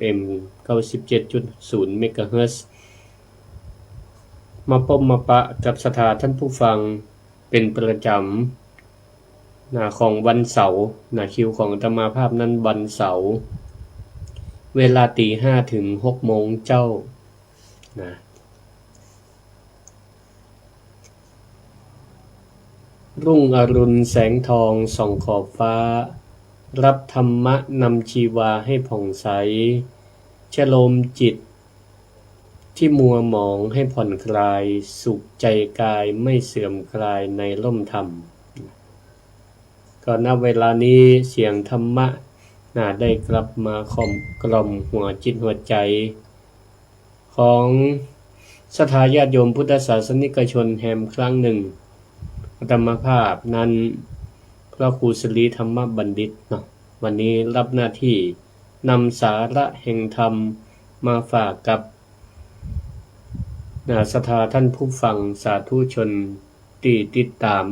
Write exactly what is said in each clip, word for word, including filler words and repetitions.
เอ็ม เก้าสิบเจ็ดจุดศูนย์ เมกะเฮิรตซ์ มาปะมาปะกับศรัทธาท่านผู้ฟังเป็นประจำ นะ ของวันเสาร์ นะ คิวของอาตมาภาพนั้นวันเสาร์ เวลาตีห้าถึงหกโมงเจ๊า นะ รุ่งอรุณแสงทองส่องขอบฟ้า รับธรรมะนำชีวาให้ผ่องใส ชโลมจิตที่มัวหมองให้ผ่อนคลาย สุขใจกายไม่เสื่อมคลายในร่มธรรม ก็ณเวลานี้เสียงธรรมะ นะ ได้กลับมาข่มกล่อมหัวจิตหัวใจ ของศรัทธาญาติโยมพุทธศาสนิกชนแหมครั้งหนึ่ง อาตมาภาพนั้น พระครูสิริธรรมบัณฑิตเนาะ วันนี้รับหน้าที่นำสาระแห่งธรรมมาฝากกับ นะ ศรัทธาท่านผู้ฟังสาธุชนตี้ติดตาม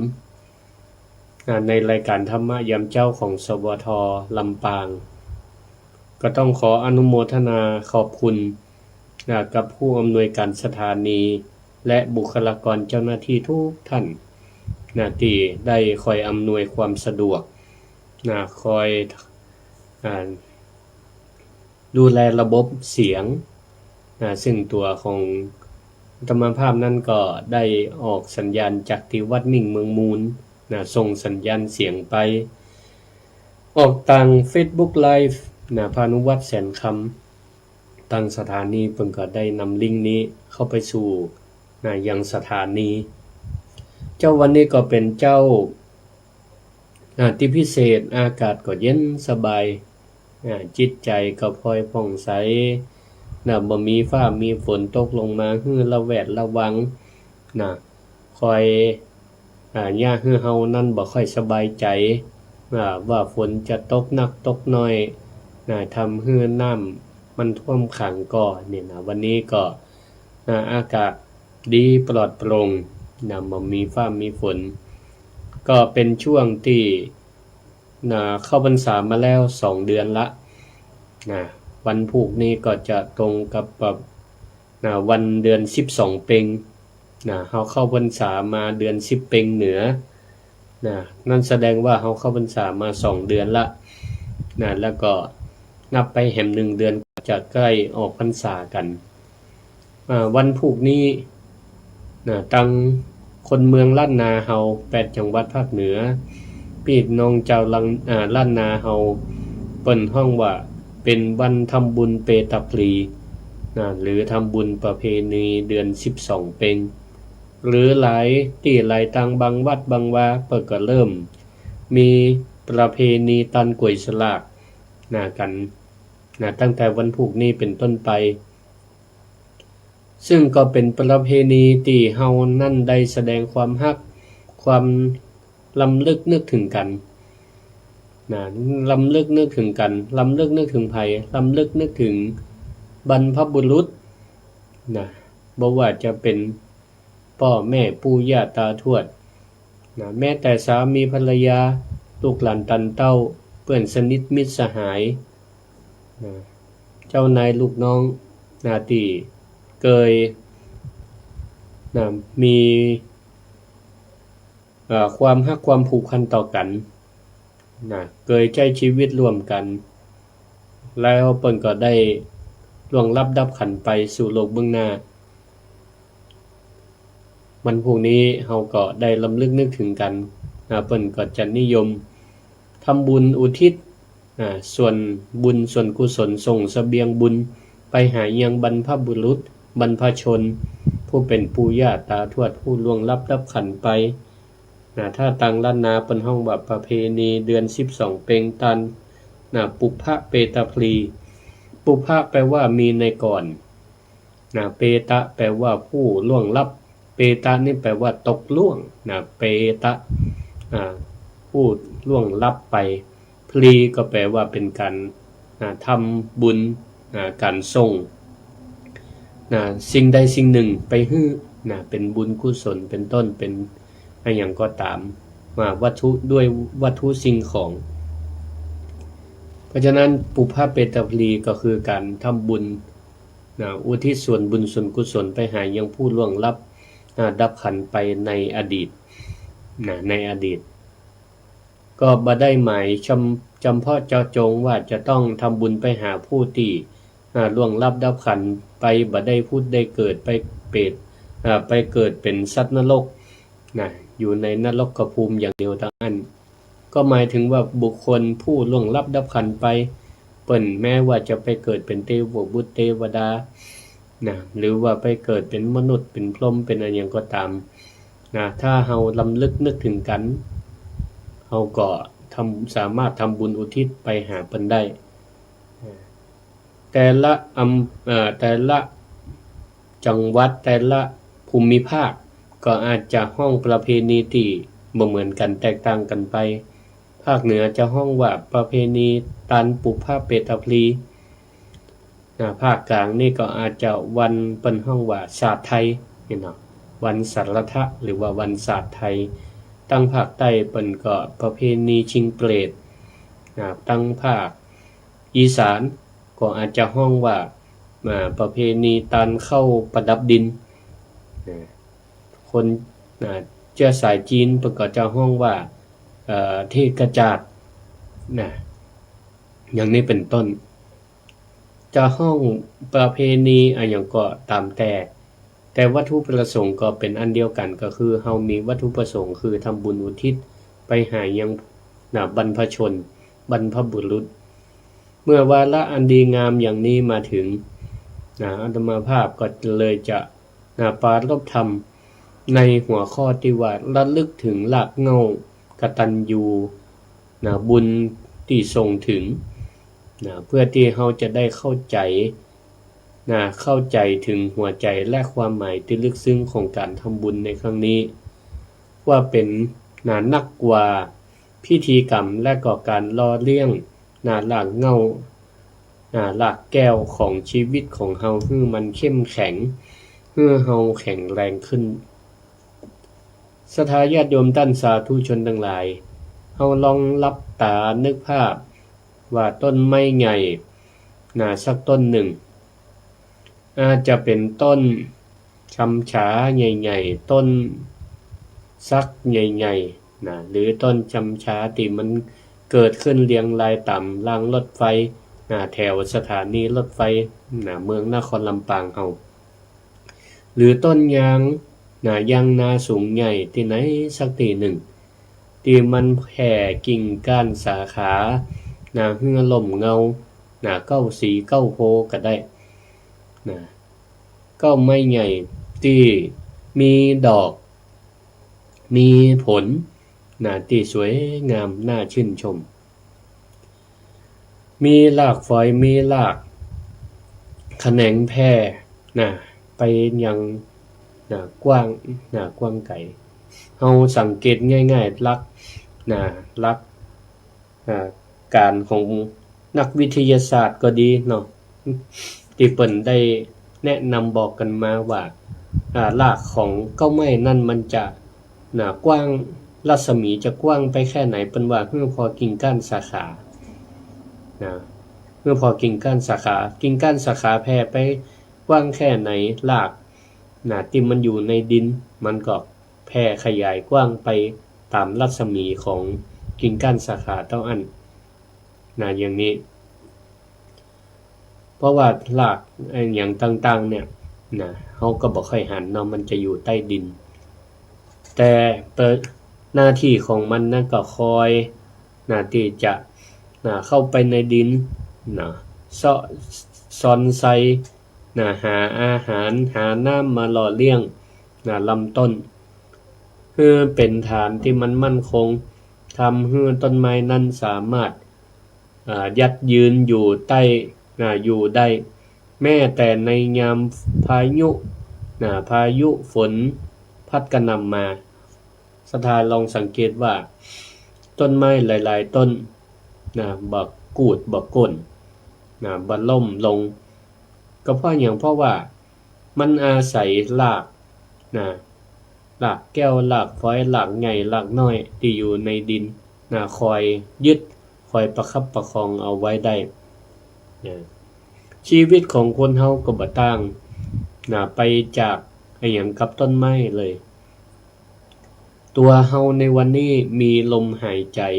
นะ ในรายการธรรมะยามเจ๊าของ สวท ลำปาง ก็ต้องขออนุโมทนาขอบคุณ นะ กับผู้อำนวยการสถานี และบุคลากรเจ้าหน้าที่ทุกท่าน นะ ตี้ได้คอยอำนวยความสะดวก นะ คอย อ่า ดูแลระบบเสียง นะ ซึ่งตั๋วของอาตมาภาพนั้นก็ได้ออกสัญญาณจากตี้วัดมิ่งเมืองมูล นะ ส่งสัญญาณเสียงไป ออกตางเฟซบุ๊กไลฟ์ นะ พานุวัฒน์ แสนคำ ตางสถานีเปิ้นก็ได้นำลิงก์นี้เข้าไปสู่ นะ ยังสถานี เจ๊าวันนี้ก็เป๋นเจ๊า อ่า ตี้พิเศษ อากาศก็เย็นสบาย อ่า จิตใจ๋ก็ผ่อยผ่องใส นะ บ่มีฟ้ามีฝนตกลงมาหื้อระแวดระวัง นะ คอย อ่า เยียะหื้อเฮานั้นบ่ค่อยสบายใจ๋ อ่า ว่าฝนจะตกนักตกน้อย นะ ทำหื้อน้ำมันท่วมขังก่อ เนี่ยนะ วันนี้ก็ นะ อากาศดีปลอดโปร่ง นะ บ่มีฟ้ามีฝน ก็เป๋นช่วงตี้ นะ เข้าพรรษามาแล้วสองเดือนละ นะ วันพูกนี้ก็จะตรงกับแบบ นะ วันเดือนสิบสองเป็ง นะ เฮาเข้าพรรษามาเดือนสิบเป็งเหนือ นะ นั้นแสดงว่าเฮาเข้าพรรษามาสองเดือนละ นะ แล้วก็นับไปแหมหนึ่งเดือนก็จะใก้ออกพรรษากั๋น อ่า วันพูกนี้ นะ ตางคนเมืองล้านนาเฮา แปดจังหวัดภาคเหนือ ปี้น้องจาวล้าน อ่า ล้านนาเฮา เปิ้นฮ้องว่าเป๋นวันทำบุญเปตาพลี นะ หรือทำบุญประเพณีเดือนสิบสองเป็ง หรือหลายตี้หลายตางบางวัดบางวา เปิ้นก็เริ่มมีประเพณีตานก๋วยสลาก นะ กั๋น นะ ตั้งแต่วันพูกนี้เป๋นต้นไป ซึ่งก็เป๋นประเพณีตี้เฮานั้นได้แสดงความฮัก ความรำลึกนึกถึงกั๋น นะ รำลึกนึกถึงกั๋น รำลึกนึกถึงใผ รำลึกนึกถึงบรรพบุรุษ นะ บ่ว่าจะเป๋นป้อแม่ปู่ย่าตาทวด นะ แม้แต่สามีภรรยา ลูกหลานตันเต้า เปื้อนสนิทมิตรสหาย นะ เจ้านายลูกน้อง นะ ตี้เกย นะ มี เอ่อ ความฮักความผูกพันต่อกั๋น นะ เกยใจ๊ชีวิตร่วมกั๋น แล้วเปิ้นก็ได้ล่วงลับดับขันไปสู่โลกเบื้องหน้า วันพูกนี้เฮาก็ได้รำลึกนึกถึงกั๋น นะ เปิ้นก็จะนิยมทำบุญอุทิศ อ่า ส่วนบุญส่วนกุศล ส่งเสบียงบุญไปหายังบรรพบุรุษ บรรพชน ผู้เป๋นปู่ย่าตาทวด ผู้ล่วงลับดับขันไป นะ ถ้าตางล้านนาเปิ้นฮ้องว่าประเพณีเดือนสิบสองเป็งตาน นะ ปุพพะเปตาพลี ปุพพะแปลว่ามีในก่อน นะ เปตะแปลว่าผู้ล่วงลับ เปตะนี่แปลว่าตกล่วง นะ เปตะ อ่า ผู้ล่วงลับไป พลีก็แปลว่าเป๋นก๋าน นะ ทำบุญ นะ ก๋านส่ง นะ สิ่งใดสิ่งหนึ่งไปหื้อ นะ เป๋นบุญกุศลเป๋นต้น เป๋นอะหยังก็ต๋าม ว่าวัตถุ ด้วยวัตถุสิ่งของ พ เพราะฉะนั้นปุพพเปตาภีก็คือก๋านทำบุญนะ อุทิศส่วนบุญส่วนกุศลไปหายังผู้ล่วงลับนะ ดับขันธ์ไปในอดีตนะ ในอดีต ก็บ่ได้หมายจำ จำเพาะเจาะจงว่าจะต้องทำบุญไปหาผู้ตี้ อ่า ล่วงลับดับขันธ์ไป บ่ได้ผุดได้เกิดไปเปรต อ่า ไปเกิดเป๋นสัตว์นรกนะ อยู่ในนรกภูมิอย่างเดียวเต้าอั้น ก็หมายถึงว่าบุคคลผู้ล่วงลับดับขันธ์ไป เปิ้นแม้ว่าจะไปเกิดเป๋นเตวบุตรเตวดานะ หรือว่าไปเกิดเป๋นมนุษย์ เป๋นพรหม เป๋นอะหยังก็ต๋ามนะ ถ้าเฮาลำลึกนึกเถิงกั๋น เฮาก็ทำ สามารถทำบุญอุทิศไปหาเปิ้นได้ แต่ละอำ เอ่อ แต่ละจังหวัด แต่ละภูมิภาค ก็อาจจะฮ้องประเพณีตี้บ่เหมือนกั๋น แตกต่างกั๋นไป ภาคเหนือจะฮ้องว่าประเพณีตานปุพพเปตาภีนะ ภาคก๋างนี่ก็อาจจะวัน เปิ้นฮ้องว่าศาสตร์ไทยนี่เนาะ วันสาดทะ หรือว่าวันศาสตร์ไทย ตังภาคใต้เปิ้นก็ประเพณีชิงเปรตนะ ตังภาคอีสานก็อาจจะฮ้องว่า อ่า ประเพณีตานข้าวประดับดินนะ คน อ่า เจื้อสายจีนเปิ้นก็จะฮ้องว่า เอ่อ เทกจาดนะ อย่างนี้เป๋นต้น จะฮ้องประเพณีอะหยังก็ต๋ามแต่ แต่วัตถุประสงค์ก็เป๋นอันเดียวกั๋น ก็คือเฮามีวัตถุประสงค์คือทำบุญอุทิศไปหายัง นะ บรรพชน บรรพบุรุษ เมื่อวาระอันดีงามอย่างนี้มาถึง นะ อาตมาภาพก็เลยจะ นะ ปรารภธรรมในหัวข้อตี้ว่าระลึกเถิงรากเหง้ากตัญญู นะ บุญตี้ส่งเถิง นะ เพื่อตี้เฮาจะได้เข้าใจ๋ นะ เข้าใจ๋เถิงหัวใจ๋และความหมายตี้ลึกซึ้งของก๋านทำบุญในครั้งนี้ ว่าเป๋น นะ นักกว่าพิธีกรรมและก็ก๋านหล่อเลี้ยง นะ รากเหง้า นะ รากแก้วของชีวิตของเฮาหื้อมันเข้มแข็ง หื้อเฮาแข็งแรงขึ้น ศรัทธาญาติโยมต้านสาธุชนตังหลาย เฮาลองหลับต๋านึกภาพว่าต้นไม้ใหญ่ นะ สักต้นนึ่ง อาจจะเป๋นต้นชำฉาใหญ่ๆ ต้นสักใหญ่ๆ นะ หรือต้นชำฉาตี้มันเกิดขึ้นเรียงรายต๋ามรางรถไฟ นะ แถวสถานีรถไฟ นะ เมืองนครลำปางเฮา หรือต้นยาง นะ ยางนาสูงใหญ่ตี้ไหนสักตี้นึ่ง ตี้มันแผ่กิ่งก้านสาขา นะ หื้อร่มเงา นะ เก๊าสีเก๊าโพธิ์ก็ได้ นะ เก๊าไม้ใหญ่ตี้มีดอก มีผล นะ ตี้สวยงามน่าชื่นชม มีรากฝอย มีรากแขนงแผ่ นะ ไปยัง นะ กว้าง นะ กว้างไก๋ เฮาสังเกตง่ายๆ หลัก นะ หลัก อ่า ก๋านของนักวิทยาศาสตร์ก็ดีเนาะ ตี้เปิ้นได้แนะนำบอกกั๋นมาว่า อ่า รากของเก๊าไม้นั้นมันจะ นะ กว้าง รัศมีจะกว้างไปแค่ไหน เปิ้นว่าหื้อผ่อกิ่งก้านสาขา นะ หื้อผ่อกิ่งก้านสาขา กิ่งก้านสาขาแผ่ไปกว้างแค่ไหน ราก นะ ตี้มันอยู่ในดิน มันก็แผ่ขยายกว้างไปต๋ามรัศมีของกิ่งก้านสาขาเต้าอั้น นะ อย่างนี้ เพราะว่ารากอะหยังต่างๆ เนี่ย นะ เฮาก็บ่ค่อยหันเนาะ มันจะอยู่ใต้ดิน แต่เปิ้น หน้าตี้ของมันนั้นก็คอย นะ ตี้จะ นะ เข้าไปในดิน นะ เซาะซอนไซ นะ หาอาหาร หาน้ำมาหล่อเลี้ยง นะ ลำต้น หื้อเป๋นฐานตี้มันมั่นคง ทำหื้อต้นไม้นั้นสามารถ อ่า ยั่งยืนอยู่ใต้ นะ อยู่ได้ แม้แต่ในยามพายุ นะ พายุฝนพัดกระหน่ำมา ศรัทธาลองสังเกตว่า ต้นไม้หลายๆ ต้น นะ บ่กูด บ่ก้น นะ บ่ล้มลง ก็เพราะหยัง เพราะว่ามันอาศัยราก นะ รากแก้ว รากฝอย รากใหญ่ รากน้อย ตี้อยู่ในดิน นะ คอยยึด คอยประคับประคองเอาไว้ได้ นะ ชีวิตของคนเฮาก็บ่ต่าง นะ ไปจากอะหยังกับต้นไม้เลย ตั๋วเฮาในวันนี้มีลมหายใจ๋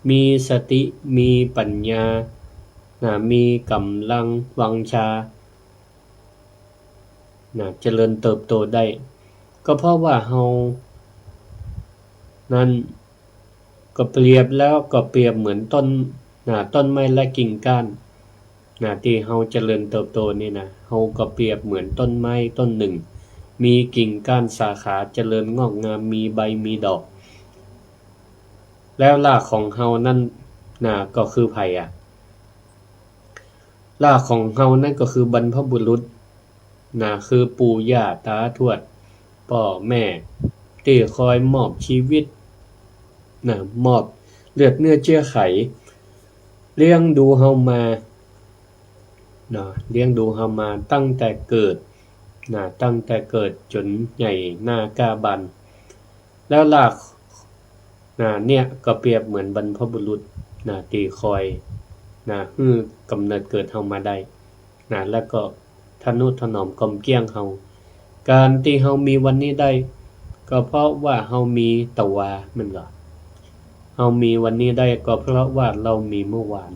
มีสติ มีปัญญา นะ มีก๋ำลังวังชา นะ เจริญเติบโตได้ ก็เพราะว่าเฮานั้น ก็เปรียบแล้วก็เปรียบเหมือนต้น นะ ต้นไม้และกิ่งก้าน นะ ตี้เฮาเจริญเติบโตนี่นะ เฮาก็เปรียบเหมือนต้นไม้ต้นนึ่ง มีกิ่งก้านสาขาเจริญงอกงาม มีใบมีดอก แล้วรากของเฮานั้น นะ ก็คือใผอะ รากของเฮานั้นก็คือบรรพบุรุษ นะ คือปู่ย่าตาทวด ป้อแม่ ตี้คอยมอบชีวิต นะ มอบเลือดเนื้อเจื้อไข เลี้ยงดูเฮามา นะ เลี้ยงดูเฮามาตั้งแต่เกิด นะ ตั้งแต่เกิดจ๋นใหญ่หน้ากล้าบาน แล้วราก นะ เนี่ยก็เปรียบเหมือนบรรพบุรุษ นะ ตี้คอย นะ หื้อกำเนิดเกิดเฮามาได้ นะ แล้วก็ทะนุถนอมกล่อมเกลี้ยงเฮา ก๋านตี้เฮามีวันนี้ได้ ก็เพราะว่าเฮามีตะวา แม่นก่อ เฮามีวันนี้ได้ก็เพราะว่าเฮามีเมื่อวาน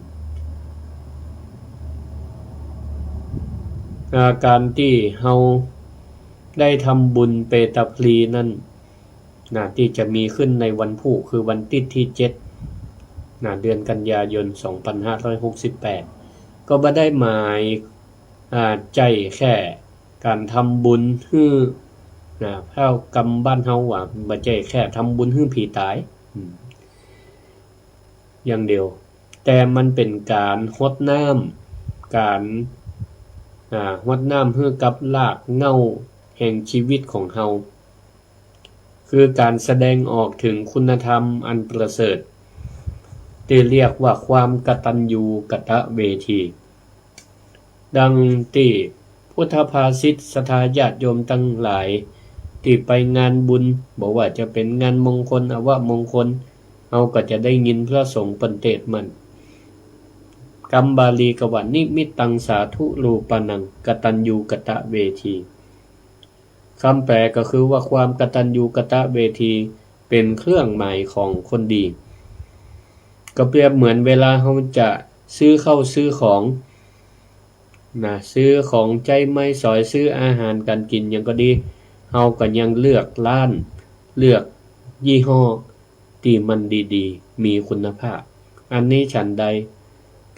อ่า ก๋านตี้เฮาได้ทำบุญเปตาพลีนั้น นะ ตี้จะมีขึ้นในวันพูก คือวันติ๊ดตี้เจ็ด นะ เดือนกันยายน สองพันห้าร้อยหกสิบแปด ก็บ่ได้หมาย อ่า ใจ้แค่ก๋านทำบุญหื้อ นะ เฮากำบ้านเฮาว่า บ่ใจ้แค่ทำบุญหื้อผีต๋าย อืม อย่างเดียว แต่มันเป๋นก๋านฮดน้ำ ก๋าน อ่า ฮดน้ำหื้อกับรากเหง้าแห่งชีวิตของเฮา คือก๋านแสดงออกเถิงคุณธรรมอันประเสริฐ ตี้เรียกว่าความกตัญญูกตเวที ดังตี้พุทธภาษิต ศรัทธาญาติโยมตังหลาย ตี้ไปงานบุญ บ่ว่าจะเป๋นงานมงคล อวมงคล เฮาก็จะได้ยินพระสงฆ์เปิ้นเตสน์มัน กำบาลีก็ว่า นิมิตตังสาธุรูปานัง กตัญญูกตเวที กำแปลก็คือว่าความกตัญญูกตเวทีเป๋นเครื่องหมายของคนดี ก็เปรียบเหมือนเวลาเฮาจะซื้อข้าวซื้อของ นะ ซื้อของใจ๊ไม้สอย ซื้ออาหารก๋านกิ๋นหยังก็ดี เฮาก็ยังเลือกร้าน เลือกยี่ห้อตี้มันดีๆ มีคุณภาพ อันนี้ฉันใด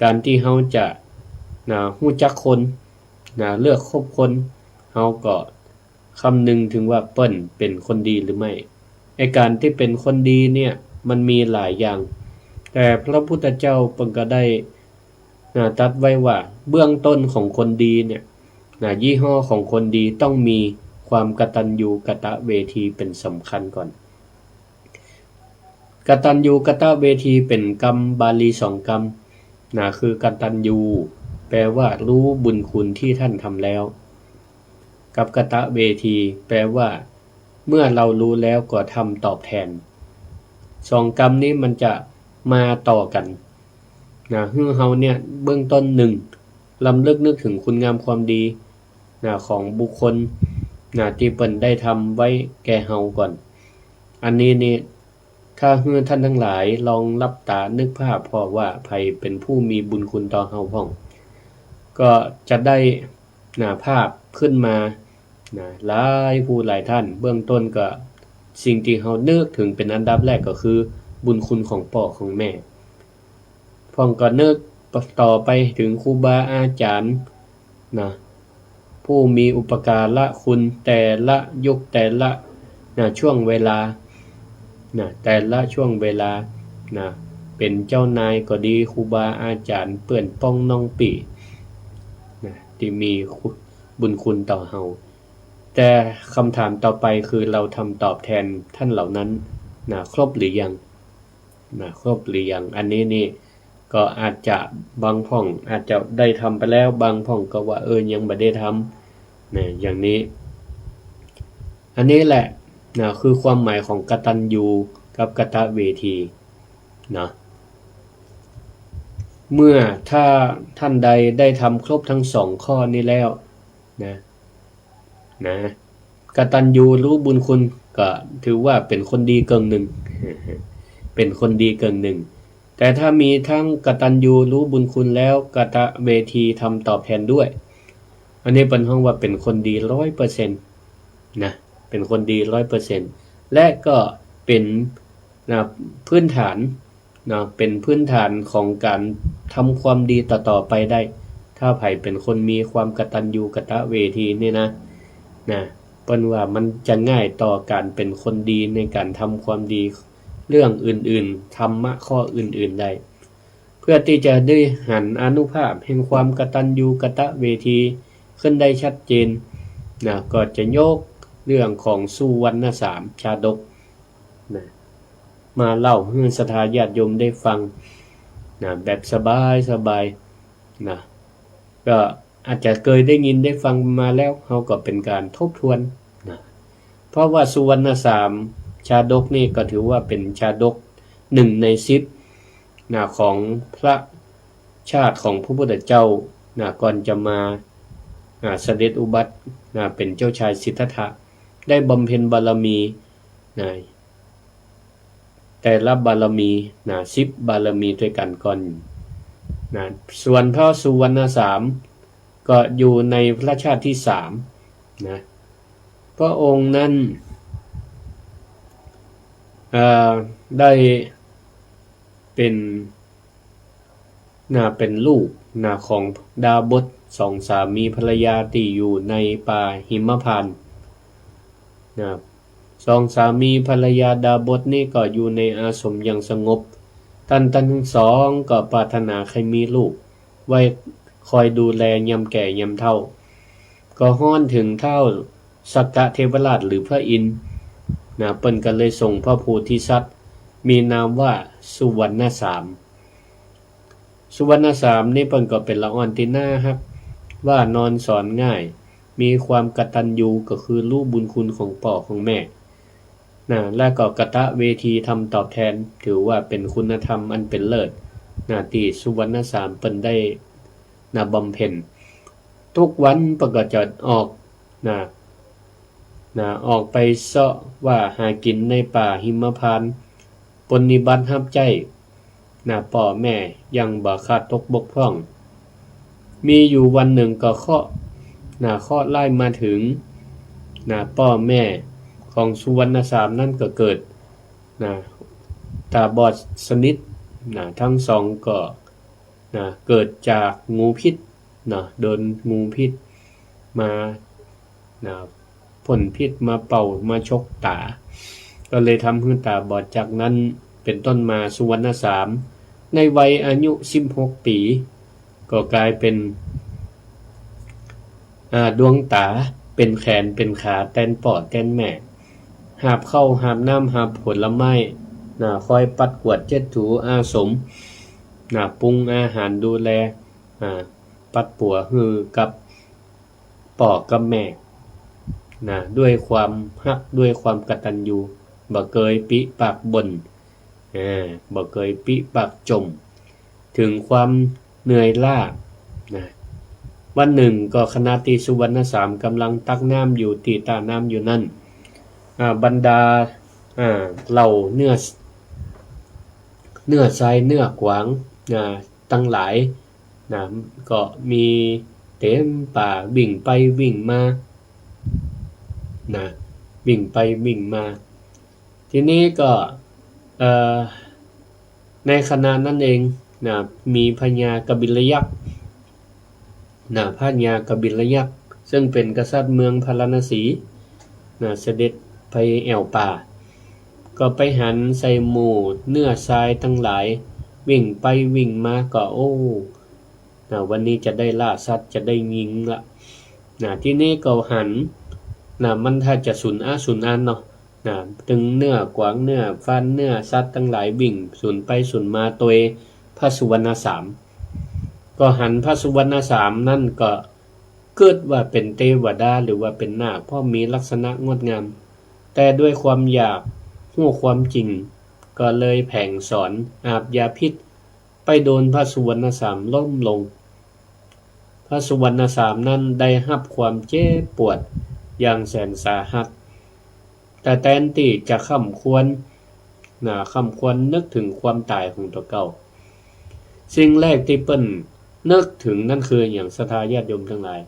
ก๋านตี้เฮาจะ นะ ฮู้จักคน นะ เลือกคบคน เฮาก็คำนึงเถิงว่าเปิ้นเป๋นคนดีหรือไม่ ไอ้ก๋านตี้เป๋นคนดีเนี่ย มันมีหลายอย่าง แต่พระพุทธเจ้าเปิ้นก็ได้ นะ ตรัสไว้ว่าเบื้องต้นของคนดีเนี่ย นะ ยี่ห้อของคนดีต้องมีความกตัญญูกตเวทีเป๋นสำคัญก่อน กตัญญูกตเวทีเป๋นกำบาลีสองกำ นะ คือกตัญญู แปลว่ารู้บุญคุณที่ท่านทำแล้ว กับกตเวที แปลว่าเมื่อเรารู้แล้วก็ทำตอบแทน สองกำนี้มันจะมาต่อกั๋น นะ หื้อเฮาเนี่ย เบื้องต้นหนึ่ง รำลึกนึกถึงคุณงามความดี นะ ของบุคคล นะ ตี้เปิ้นได้ทำไว้แก่เฮาก่อน อันนี้นี่ ถ้าหื้อท่านตังหลายลองหลับต๋านึกภาพผ่อว่าใผเป๋นผู้มีบุญคุณต่อเฮาพ่อง ก็จะได้ นะ ภาพขึ้นมา นะ หลายผู้หลายท่าน เบื้องต้นก็สิ่งตี้เฮานึกเถิงเป๋นอันดับแรกก็คือบุญคุณของป้อของแม่ พ่องก็นึกต่อไปเถิงครูบาอาจ๋ารย์ นะ ผู้มีอุปการะคุณแต่ละยุคแต่ละ นะ ช่วงเวลา นะ แต่ละช่วงเวลา นะ เป๋นเจ้านายก็ดี ครูบาอาจ๋ารย์ เปื้อนป้องน้องปี้ นะ ตี้มีคุณ บุญคุณต่อเฮา แต่กำถามต่อไปคือเฮาทำตอบแทนท่านเหล่านั้น นะ ครบหรือยัง นะ ครบหรือยัง อันนี้นี่ ก็อาจจะบางพ่องอาจจะได้ทำไปแล้ว บางพ่องก็ว่า เออ ยังบ่ได้ทำ นะ อย่างนี้ อันนี้แหละ นะ คือความหมายของกตัญญูกับกตเวที นะ เมื่อถ้าท่านใดได้ทำครบทั้งสองข้อนี้แล้วนะ นะ กตัญญูรู้บุญคุณ ก็ถือว่าเป็นคนดีเกิ่งหนึ่ง เป็นคนดีเกิ่งหนึ่ง แต่ถ้ามีทั้งกตัญญูรู้บุญคุณแล้ว กตเวทีทำตอบแทนด้วย อันนี้เปิ้นฮ้องว่าเป็นคนดีร้อยเปอร์เซ็นต์นะ เป็นคนดีร้อยเปอร์เซ็นต์ และก็เป็น นะ พื้นฐาน เนาะ เป็นพื้นฐานของการทำความดีต่อๆ ไปได้ ถ้าใผเป็นคนมีความกตัญญูกตเวทีนี่นะ นะ เปิ้นว่ามันจะง่ายต่อการเป็นคนดีในการทำความดีเรื่องอื่นๆ ธรรมะข้ออื่นๆ ได้ เพื่อที่จะได้หันอานุภาพแห่งความกตัญญูกตเวทีขึ้นได้ชัดเจน นะ ก็จะยกเรื่องของสุวรรณสามชาดก นะ มาเล่าหื้อศรัทธาญาติโยมได้ฟัง นะ แบบสบายๆ นะ ก็อาจจะเกยได้ยินได้ฟังมาแล้ว เฮาก็เป็นการทบทวน นะ เพราะว่าสุวรรณสามชาดกนี่ก็ถือว่าเป็นชาดกหนึ่งในสิบ นะ ของพระชาติของพระพุทธเจ้า นะ ก่อนจะมา อ่า เสด็จอุบัติ นะ เป็นเจ้าชายสิทธัตถะ ได้บำเพ็ญบารมี นะ แต่ละบารมี นะ สิบบารมีด้วยกันก่อน นะ ส่วนพระสุวรรณสาม ก็อยู่ในพระชาติที่สาม นะ พระองค์นั้น เอ่อ ได้เป็น นะ เป็นลูก นะ ของดาบสสองสามีภรรยาที่อยู่ในป่าหิมพานต์ นะ สองสามีภรรยาดาบสนี้ก็อยู่ในอาสมอย่างสงบ ท่านทั้งสองก็ปรารถนาใค่มีลูกไว้คอยดูแลยามแก่ยามเฒ่า ก็ฮ้อนถึงท้าวสักกะเทวราชหรือพระอินทร์ นะ เปิ้นก็เลยส่งพระโพธิสัตว์ มีนามว่าสุวรรณสาม สุวรรณสามนี่เปิ้นก็เป็นละอ่อนตี้น่าฮัก ว่านอนสอนง่าย มีความกตัญญูก็คือรู้บุญคุณของป้อของแม่ นะ และก็กตเวทีทำตอบแทน ถือว่าเป็นคุณธรรมอันเป็นเลิศ นะ ตี้สุวรรณสามเปิ้นได้ นะ บำเพ็ญ ทุกวันเปิ้นก็จะออก นะ นะ ออกไปเซาะว่าหากิ๋นในป่าหิมพานต์ ปรนนิบัติฮับใจ๊ นะ ป้อแม่อย่างบ่ขาดตกบกพร่อง มีอยู่วันหนึ่งก็เคราะห์ นะ เคราะห์ร้ายมาถึง นะ ป้อแม่ของสุวรรณสามนั้นก็เกิด นะ ต๋าบอดสนิท นะ ทั้งสองก็ นะ เกิดจากงูพิษ นะ โดนงูพิษมา นะ พ่นพิษมาเป่ามาชกต๋า ก็เลยทำหื้อต๋าบอด จากนั้นเป็นต้นมาสุวรรณสาม ในวัยอายุสิบหกปี๋ ก็ก๋ายเป็น อ่า ดวงต๋า เป็นแขนเป็นขาแตนป้อแตนแม่ หาบข้าวหาบน้ำหาบผลไม้ นะ คอยปัดกวาดเช็ดถูอาสม นะ ปรุงอาหารดูแล อ่า ปัดปั๋วหื้อกับป้อกับแม่ นะ ด้วยความฮัก ด้วยความกตัญญู บ่เกยปิ๊ปากบ่น อ่า บ่เกยปิ๊ปากจ่ม ถึงความเหนื่อยล้า นะ วันหนึ่งก็ขณะตี้สุวรรณสามก๋ำลังตักน้ำอยู่ตี้ต้าน้ำอยู่นั้น อ่า บรรดา อ่า เหล่าเนื้อ เนื้อทรายเนื้อกวาง อ่า ตังหลาย นะ ก็มีเต็มป่าวิ่งไปวิ่งมา นะ วิ่งไปวิ่งมา ทีนี้ก็ เอ่อ ในขณะนั้นเอง นะ มีพญากบิลยักษ์ นะ พญากบิลยักษ์ ซึ่งเป็นกษัตริย์เมืองพาราณสี นะ เสด็จไปแอ่วป่า ก็ไปหันใส่หมู่เนื้อทรายตังหลาย วิ่งไปวิ่งมาก็ โอ้ นะ วันนี้จะได้ล่าสัตว์ จะได้ยิงละ นะ ทีนี้ก็หัน นะ มันถ้าจะสูญอาสูญอันเนาะ นะ ตึงเนื้อกวางเนื้อฟานเนื้อสัตว์ตังหลายวิ่งสูญไปสูญมาตวยพระสุวรรณสาม ก็หันพระสุวรรณสามนั้นก็กึ๊ดว่าเป็นเตวดาหรือว่าเป็นนาค เพราะมีลักษณะงดงาม แต่ด้วยความอยากฮู้ความจริง ก็เลยแผลงสอนอาบยาพิษ ไปโดนพระสุวรรณสามล้มลง พระสุวรรณสามนั้นได้ฮับความเจ็บปวดอย่างแสนสาหัส แต่แทนตี้จะคร่ำครวญ นะ คร่ำครวญนึกเถิงความต๋ายของตั๋วเก่า สิ่งแรกตี้เปิ้นนึกเถิงนั้นคืออะหยัง ศรัทธาญาติโยมตังหลาย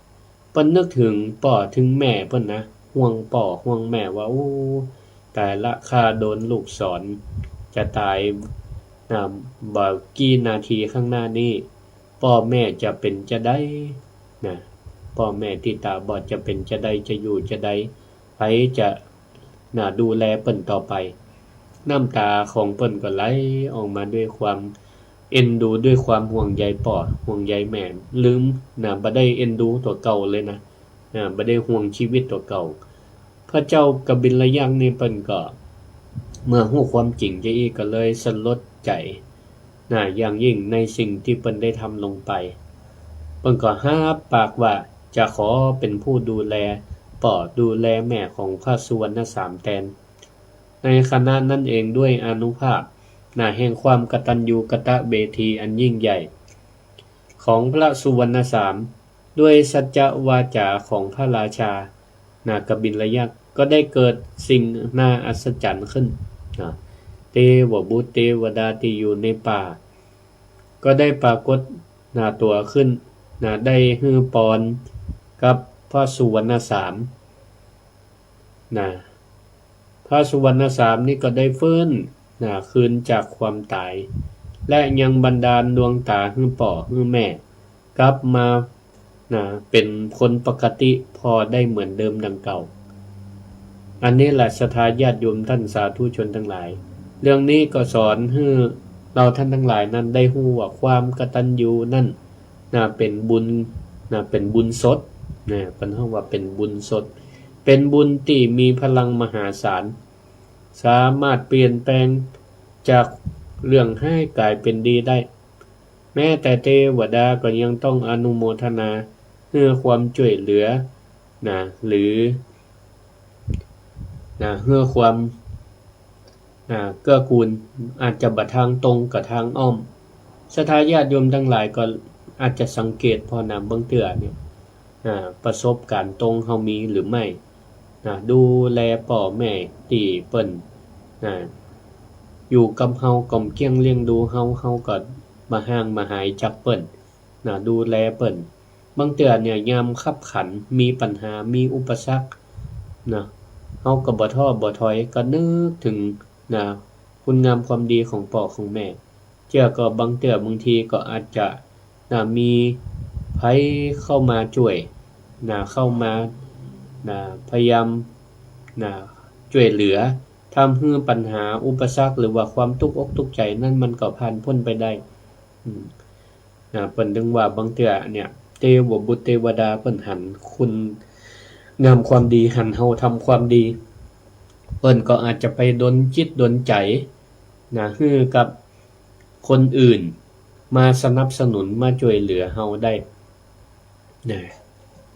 เปิ้นนึกเถิงป้อเถิงแม่เปิ้นนะ ห่วงป้อห่วงแม่ว่า โอ้ ต๋ายละ ข้าโดนลูกสอน จะต๋าย นะ บ่กี่นาทีข้างหน้านี้ ป้อแม่จะเป๋นจาใด นะ ป้อแม่ตี้ต๋าบอดจะเป๋นจาใด จะอยู่จาใด ใผจะ นะ ดูแลเปิ้นต่อไป น้ำต๋าของเปิ้นก็ไหลออกมาด้วยความเอ็นดู ด้วยความห่วงใยป้อ ห่วงใยแม่ ลืม นะ บ่ได้เอ็นดูตั๋วเก่าเลยนะ นะ บ่ได้ห่วงจีวิตตั๋วเก่า พระเจ้ากบิลยักษ์นี่เปิ้นก็ เมื่อฮู้ความจริงจาอี้ก็เลยสลดใจ๋ นะ อย่างยิ่งในสิ่งตี้เปิ้นได้ทำลงไป เปิ้นก็ฮับปากว่าจะขอเป๋นผู้ดูแลป้อ ดูแลแม่ของพระสุวรรณสามแตน ในขณะนั้นเองด้วยอานุภาพ นะ แห่งความกตัญญูกตเวทีอันยิ่งใหญ่ของพระสุวรรณสาม ด้วยสัจจวาจาของพระราชา นะ กบิลยักษ์ ก็ได้เกิดสิ่งน่าอัศจรรย์ขึ้น นะ เตวบุตรเตวดาตี้อยู่ในป่า ก็ได้ปรากฏ นะ ตั๋วขึ้น นะ ได้หื้อปอนกับพระสุวรรณสาม นะ พระสุวรรณสามนี่ก็ได้ฟื้น นะ คืนจากความต๋าย และยังบันดาลดวงต๋าหื้อป้อหื้อแม่ กลับมา นะ เป๋นคนปกติพอได้เหมือนเดิมดังเก่า อันนี้แหละศรัทธาญาติโยมต้านสาธุชนตังหลาย เรื่องนี้ก็สอนหื้อเฮาต้านตังหลายนั้นได้ฮู้ว่าความกตัญญูนั้น นะ เป๋นบุญ นะ เป๋นบุญสด นะ เปิ้นฮ้องว่าเป๋นบุญสด เป๋นบุญตี้มีพลังมหาศาล สามารถเปลี่ยนแปลงจากเรื่องฮ้ายก๋ายเป๋นดีได้ แม้แต่เตวดาก็ยังต้องอนุโมทนา หื้อความจ้วยเหลือ นะ หรือ นะ หื้อความ นะ เกื้อกูล อาจจะบ่ทางตรงก็ทางอ้อม ศรัทธาญาติโยมตังหลายก็อาจจะสังเกตผ่อนะ บางเตื้อเนี่ย อ่า ประสบก๋ารณ์ตรงเฮามีหรือไม่ นะ ดูแลป้อแม่ตี้เปิ้น นะ อยู่กับเฮา ก้มเกียมเลี้ยงดูเฮา เฮาก็บ่ห่างบ่หายจากเปิ้น นะ ดูแลเปิ้น บางเตื้อเนี่ยยามคับขัน มีปัญหา มีอุปสรรค นะ เฮาก็บ่ท้อบ่ถอย ก็นึกเถิง นะ คุณงามความดีของป้อของแม่ เจื้อก็บางเตื้อบางทีก็อาจจะ นะ มีใผเข้ามาจ้วย นะ เข้ามา นะ พยายาม นะ จ้วยเหลือ ทำหื้อปัญหาอุปสรรคหรือว่าความตุ๊กอกตุ๊กใจ๋นั้นมันก็ผ่านป๊นไปได้ อืม นะ เปิ้นเถิงว่าบางเตื้อเนี่ย เตวบุตรเตวดาเปิ้นหันคุณงามความดี หันเฮาทำความดี เปิ้นก็อาจจะไปดลจิตดลใจ๋ นะ หื้อกับคนอื่นมาสนับสนุน มาจ้วยเหลือเฮาได้ นะ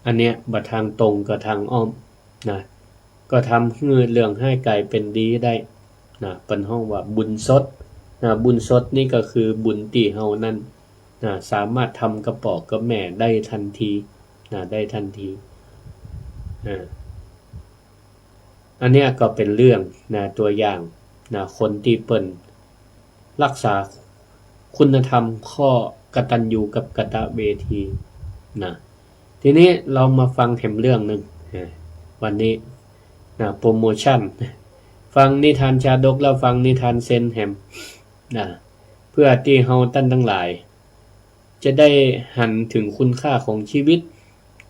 อันเนี้ยบ่ทางตรงก็ทางอ้อม นะ ก็ทำหื้อเรื่องฮ้ายก๋ายเป๋นดีได้ นะ เปิ้นฮ้องว่าบุญสด นะ บุญสดนี่ก็คือบุญตี้เฮานั้น นะ สามารถทำกับป้อกับแม่ได้ทันที นะ ได้ทันที อ่า อันเนี้ยก็เป๋นเรื่อง นะ ตั๋วอย่าง นะ คนตี้เปิ้น รักษาคุณธรรมข้อกตัญญูกตเวที นะ ทีนี้เฮามาฟังแหมเรื่องนึ่ง อ่า วันนี้ นะ โปรโมชั่น ฟังนิทานชาดกแล้วฟังนิทานเซนแหม นะ เพื่อตี้เฮาต้านตังหลาย จะได้หันเถิงคุณค่าของจีวิต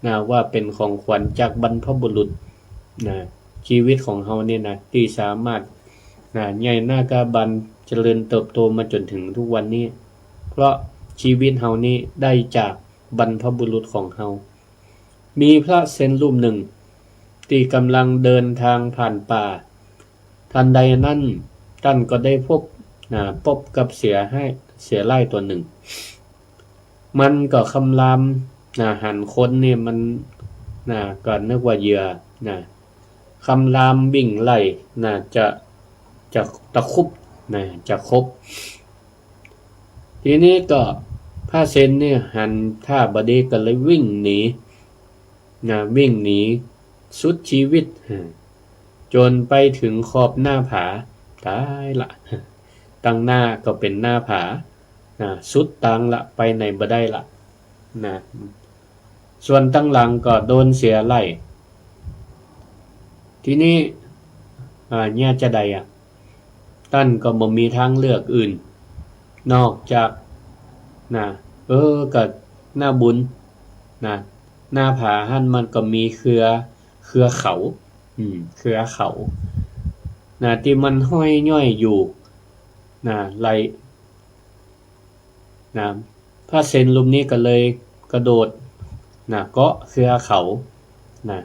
นะ ว่าเป๋นของขวัญจากบรรพบุรุษ นะ จีวิตของเฮาเนี่ยนะ ตี้สามารถ นะ ใหญ่หน้ากล้าบานเจริญเติบโตมาจ๋นเถิงทุกวันนี้ เพราะจีวิตเฮานี้ได้จากบรรพบุรุษของเฮา มีพระเซนรูปนึ่ง ตี้ก่ำลังเดินตางผ่านป่า ตันใดนั้นต้านก็ได้ปบ นะ ปบกับเสือฮ้าย เสือร้ายตั๋วนึ่ง มันก็คำราม นะ หันคนนี่มัน นะ ก็นึกว่าเหยื่อ นะ คำรามวิ่งไล่ นะ จะ จะตะครุบ นะ จะขบ ทีนี้ก็พระเซนเนี่ยหันท่าบ่ดีก็เลยวิ่งหนีนะ วิ่งหนีสุดชีวิต จนไปถึงขอบหน้าผา ต๋ายละ ตังหน้าก็เป๋นหน้าผานะ สุดตางละ ไปไหนบ่ได้ละนะ ส่วนตังหลังก็โดนเสือไล่ ทีนี้ อ่า เยียะจาใดอะ ต้านก็บ่มีตางเลือกอื่น นอกจาก นะ เออ ก็หน้าบุญ นะ หน้าผาหั้นมันก็มีเครือ เครือเขา อืม เครือเขา นะ ตี้มันห้อยย่อยอยู่ นะ ไล่ นะ พระเซนรูปนี้ก็เลยกระโดด นะ เกาะเครือเขา นะ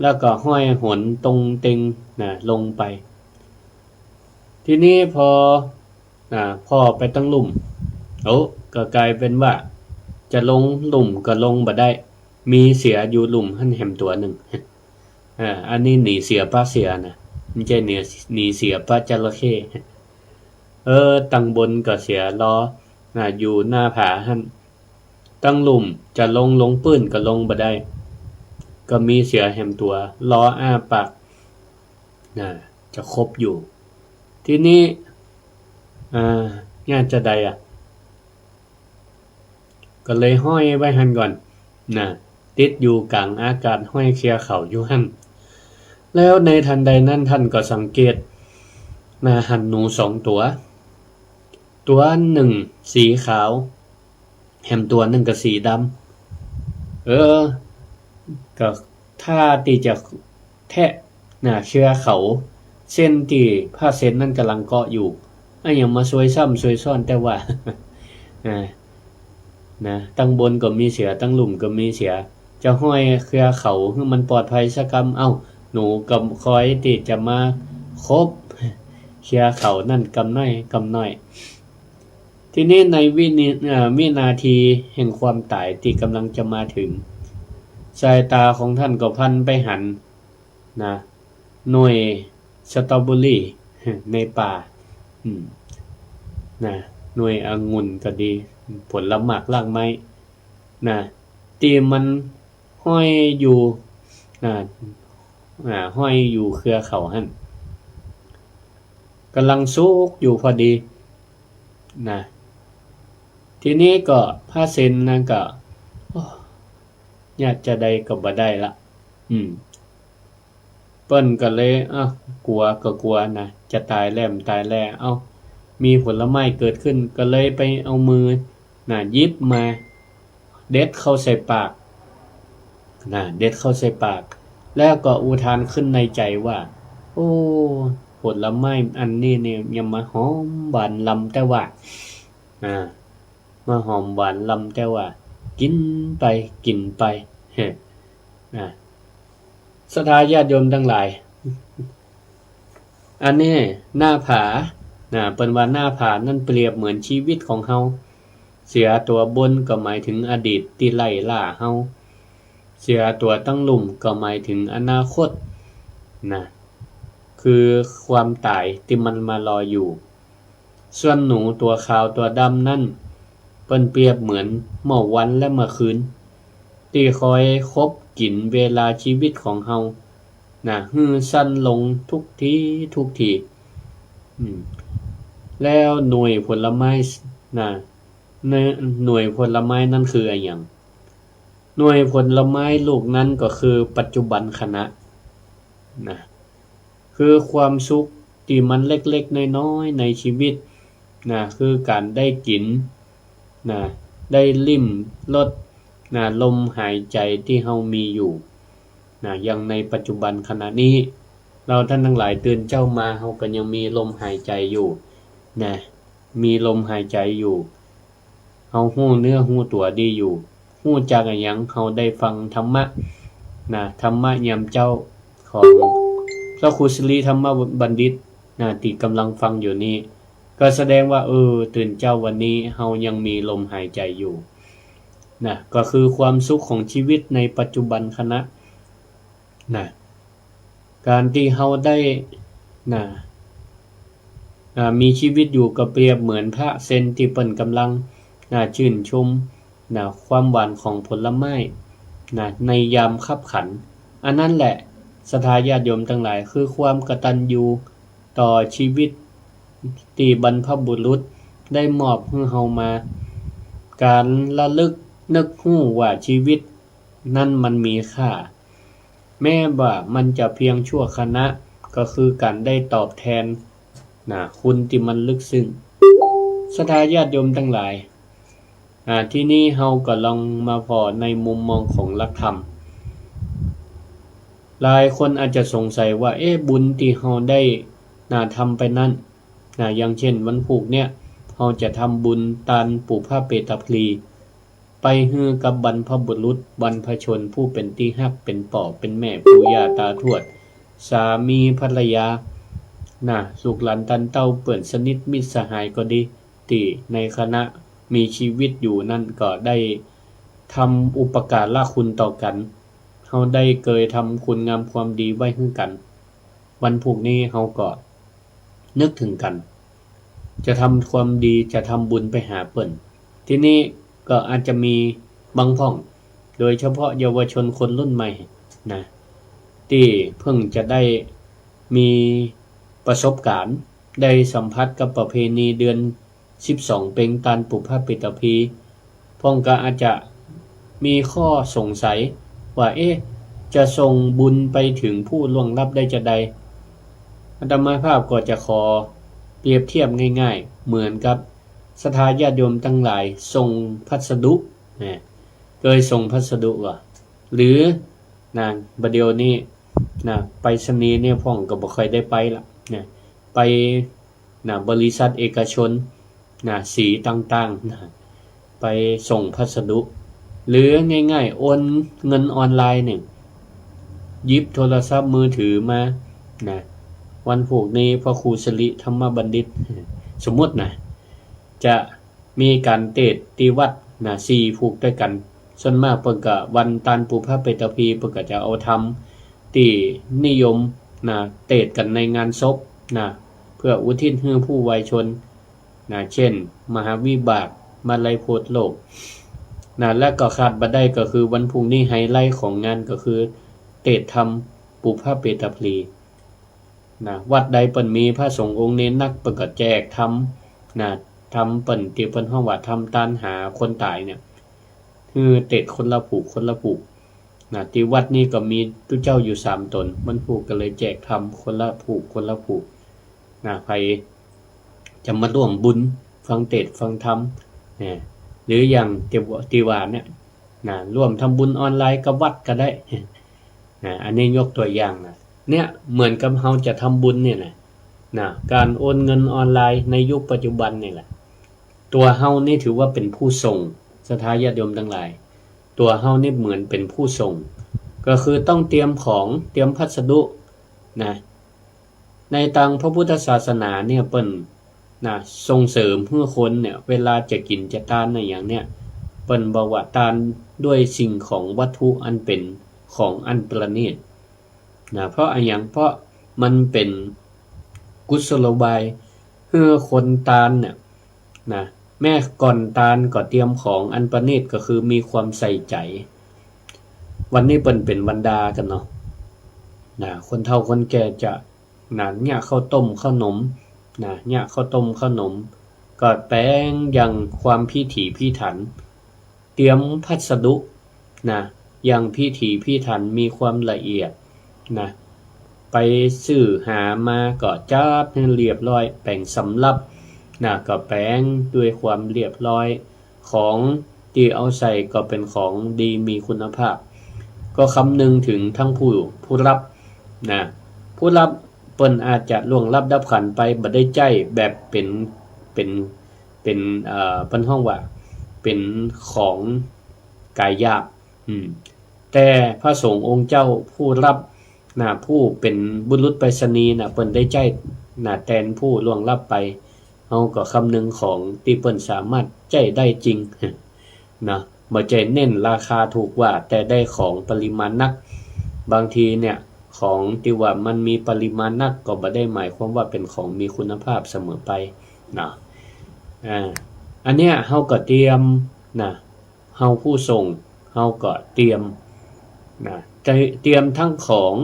แล้วก็ห้อยหนตรงเต็ง นะ ลงไป ทีนี้พอ นะ ผ่อไปตังลุ่ม โอ้ ก็ก๋ายเป๋นว่า จะลงลุ่มก็ลงบ่ได้ มีเสืออยู่ลุ่มหั้นแหมตั๋วนึ่ง อ่า อันนี้หนีเสือปะเสือนะ บ่ใจ้หนี หนีเสือปะจระเข้ เออ ตังบนก็เสือรอ นะ อยู่หน้าผาหั้น ตังลุ่มจะลง ลงปื้นก็ลงบ่ได้ ก็มีเสือแหมตั๋ว รออ้าปาก นะ จะขบอยู่ ทีนี้ อ่า เยียะจาใดอะ ก็เลยห้อยไว้หั้นก่อน นะ ติดอยู่ก๋างอากาศ ห้อยเครือเขาอยู่หั้น แล้วในทันใดนั้นต้านก็สังเกต นะ หันหนูสองตั๋ว ตั๋วนึ่งสีขาว แหมตั๋วนึ่งก็สีดำ เออ ก็ท่าตี้จะแทะ นะ เครือเขา เส้นตี้พระเซนนั้นก่ำลังเกาะอยู่ อะหยังมาซวยซ้ำซวยซ้อนแต๊ว่า อ่า นะ ตังบนก็มีเสือ ตังลุ่มก็มีเสือ จะห้อยเครือเขาหื้อมันปลอดภัยสักกำ เอ้า หนูก็คอยตี้จะมาขบเครือเขานั้นกำน้อยกำน้อย ทีนี้ในวินิ- เอ่อ วินาทีแห่งความต๋ายตี้ก่ำลังจะมาเถิง สายต๋าของต้านก็พันไปหัน นะ หน่วยสตรอเบอรี่ในป่า อืม นะ หน่วยองุ่นก็ดี ผลหมากรากไม้ นะ ตี้มันห้อยอยู่ นะ อ่า ห้อยอยู่เครือเขาหั้น ก่ำลังสุกอยู่พอดี นะ ทีนี้ก็พระเซนนั้นก็ โอ้ เยียะจาใดก็บ่ได้ละ อืม เปิ้นก็เลย อ้าว กั๋วก็กั๋วนะ จะต๋ายแล้วบ่ต๋ายแล้ว เอ้า มีผลไม้เกิดขึ้น ก็เลยไปเอามือ นะ หยิบมา เด็ดเข้าใส่ปาก นะ เด็ดเข้าใส่ปาก แล้วก็อุทานขึ้นในใจ๋ว่า โอ้ ผลไม้อันนี้นี่ยังมาหอมหวานลำแต๊ว่า อ่า มาหอมหวานลำแต๊ว่า กิ๋นไป กิ๋นไป เฮ้ อ่า ศรัทธาญาติโยมตังหลาย อันนี้หน้าผา นะ เปิ้นว่าหน้าผานั้นเปรียบเหมือนชีวิตของเฮา เสือตั๋วบนก็หมายเถิงอดีตตี้ไล่ล่าเฮา เสือตั๋วตังลุ่มก็หมายเถิงอนาคต นะ คือความต๋ายตี้มันมารออยู่ ส่วนหนูตั๋วขาวตั๋วดำนั้น เปิ้นเปรียบเหมือนเมื่อวันและเมื่อคืน ตี้คอยขบกิ๋นเวลาชีวิตของเฮา นะ หื้อสั้นลงทุกทีทุกที อืม แล้วหน่วยผลไม้ นะ หน่วย หน่วยผลไม้นั้นคืออะหยัง หน่วยผลไม้ลูกนั้นก็คือปัจจุบันขณะ นะ คือความสุขตี้มันเล็กๆ น้อยๆ ในชีวิต นะ คือก๋านได้กิ๋น นะ ได้ลิ้มรส นะ ลมหายใจ๋ตี้เฮามีอยู่ นะ อย่างในปัจจุบันขณะนี้ เฮาต้านตังหลายตื่นเจ๊ามา เฮาก็ยังมีลมหายใจ๋อยู่ นะ มีลมหายใจ๋อยู่ เฮาฮู้เนื้อฮู้ตั๋วดีอยู่ ฮู้จักอะหยัง เฮาได้ฟังธรรมะ นะ ธรรมะยามเจ๊าของพระครูสิริธรรมบัณฑิต นะ ตี้ก่ำลังฟังอยู่นี้ ก็แสดงว่า เออ ตื่นเจ๊าวันนี้เฮายังมีลมหายใจ๋อยู่ นะ ก็คือความสุขของชีวิตในปัจจุบันขณะ นะ ก๋านตี้เฮาได้ นะ อ่า มีชีวิตอยู่ก็เปรียบเหมือนพระเซนตี้เปิ้นก่ำลัง อ่า จื้นชม นะ ความหวานของผลไม้ นะ ในยามคับขัน อันนั้นแหละ ศรัทธาญาติโยมตังหลาย คือความกตัญญูต่อชีวิตตี้บรรพบุรุษได้มอบหื้อเฮามา ก๋านระลึกนึกฮู้ว่าชีวิตนั้นมันมีค่า แม้ว่ามันจะเพียงชั่วขณะ ก็คือก๋านได้ตอบแทน นะ คุณตี้มันลึกซึ้ง ศรัทธาญาติโยมตังหลาย อ่า ทีนี้เฮาก็ลองมาผ่อในมุมมองของหลักธรรม หลายคนอาจจะสงสัยว่า เอ๊ะ บุญตี้เฮาได้ นะ ทำไปนั้น นะ อย่างเช่นวันพูกเนี่ย เฮาจะทำบุญตานปุพพเปตาภี ไปหื้อกับบรรพบุรุษ บรรพชนผู้เป๋นตี้ฮัก เป๋นป้อเป๋นแม่ ปู่ย่าตาทวด สามีภรรยา นะ ลูกหลานต้านเต้า เปื้อนสนิทมิตรสหายก็ดี ตี้ในขณะมีชีวิตอยู่นั้นก็ได้ทำอุปการะคุณต่อกั๋น เฮาได้เกยทำคุณงามความดีไว้หื้อกั๋น วันพูกนี้เฮาก็นึกเถิงกั๋น จะทำความดี จะทำบุญไปหาเปิ้น ทีนี้ก็อาจจะมีบางพ่อง โดยเฉพาะเยาวชนคนรุ่นใหม่ นะ ตี้เพิ่งจะได้มีประสบก๋ารณ์ ได้สัมผัสกับประเพณีเดือนสิบสองเป็งตานปุพพเปตาภี พ่องก็อาจจะมีข้อสงสัยว่า เอ๊ะ จะส่งบุญไปเถิงผู้ล่วงลับได้จาใด อาตมาภาพก็จะขอเปรียบเทียบง่ายๆ เหมือนกับศรัทธาญาติโยมตังหลายส่งพัสดุ นะ เกยส่งพัสดุก่อ หรือ นะ บ่าเดี่ยวนี้ นะ ไปรษณีย์เนี่ยพ่องก็บ่ค่อยได้ไปละ นะ ไป นะ บริษัทเอกชน นะ สีต่างๆ นะ ไปส่งพัสดุ หรือง่ายๆ โอนเงินออนไลน์เนี่ย หยิบโทรศัพท์มือถือมา นะ วันพูกนี้พระครูสิริธรรมบัณฑิต สมมุตินะ จะมีก๋านเตสน์ตี้วัดนะ สี่พูกตวยกั๋น ส่วนมากเปิ้นก็วันตานปุพพเปตาภี เปิ้นก็จะเอาธรรมตี้นิยมนะ เตสน์กั๋นในงานศพนะ เพื่ออุทิศหื้อผู้วายชนนะ เช่น มหาวิบาก มาลัยโพธิ์โลกนะ และก็ขาดบ่ได้ก็คือวันพูกนี้ไฮไลต์ของงานก็คือเตสน์ธรรมปุพพเปตาภี นะ วัดใดเปิ้นมีพระสงฆ์องค์เณรนัก เปิ้นก็แจกธรรม นะ ธรรมเปิ้นตี้เปิ้นฮ้องว่าธรรมตานหาคนต๋ายเนี่ย หื้อเตสน์คนละผูก คนละผูก นะ ตี้วัดนี้ก็มีตุ๊เจ้าอยู่สามต๋น วันพูกก็เลยแจกธรรมคนละผูก คนละผูก นะ ใผจะมาร่วมบุญฟังเตสน์ฟังธรรม นะ หรืออย่างตี้ว่า ตี้ว่าเนี่ย นะ ร่วมทำบุญออนไลน์กับวัดก็ได้ นะ อันนี้ยกตัวอย่างนะ เนี่ย เหมือนกับเฮาจะทำบุญเนี่ยนะ นะ ก๋านโอนเงินออนไลน์ในยุคปัจจุบันนี่แหละ ตั๋วเฮานี่ถือว่าเป๋นผู้ส่ง ศรัทธาญาติโยมตังหลาย ตั๋วเฮานี่เหมือนเป๋นผู้ส่ง ก็คือต้องเตรียมของ เตรียมพัสดุ นะ ในตางพระพุทธศาสนาเนี่ยเปิ้น นะ ส่งเสริมหื้อคนเนี่ย เวลาจะกิ๋นจะตานอะหยังเนี่ย เปิ้นบอกว่าตานด้วยสิ่งของวัตถุอันเป๋นของอันประณีต นะ เพราะอะหยัง เพราะมันเป๋นกุศโลบายหื้อคนตานเนี่ย นะ แม้ก่อนตานก็เตรียมของอันประณีต ก็คือมีความใส่ใจ๋ วันนี้เปิ้นเป๋นวันดากั๋นเนาะ นะ คนเฒ่าคนแก่จะ นะ เยียะข้าวต้มข้าวหนม นะ เยียะข้าวต้มข้าวหนม ก็แป๋งอย่างความพิถีพิถัน เตรียมพัสดุ นะ อย่างพิถีพิถัน มีความละเอียด นะ ไปซื้อหามาก็จัดหื้อเรียบร้อย แป๋งสำรับ นะ ก็แป๋งด้วยความเรียบร้อย ของตี้เอาใส่ก็เป๋นของดีมีคุณภาพ ก็คำนึงเถิงตึงผู้ ผู้รับ นะ ผู้รับเปิ้นอาจจะล่วงลับดับขันไป บ่ได้ใจ๊แบบเป๋น เป๋น เป๋น เอ่อ เปิ้นฮ้องว่าเป๋นของก๋ายหยาบ อืม แต่พระสงฆ์องค์เจ้าผู้รับ นะ ผู้เป๋นบุรุษไปรษณีย์นะ เปิ้นได้ใจ๊ นะ แตนผู้ล่วงลับไป เฮาก็คำนึงของตี้เปิ้นสามารถใจ๊ได้จริง นะ บ่ใจ้เน้นราคาถูกว่า แต่ได้ของปริมาณนัก บางทีเนี่ย ของตี้ว่ามันมีปริมาณนัก ก็บ่ได้หมายความว่าเป๋นของมีคุณภาพเสมอไป นะ อ่า อันเนี้ยเฮาก็เตรียม นะ เฮาผู้ส่ง เฮาก็เตรียม นะ เตรียมทั้งของ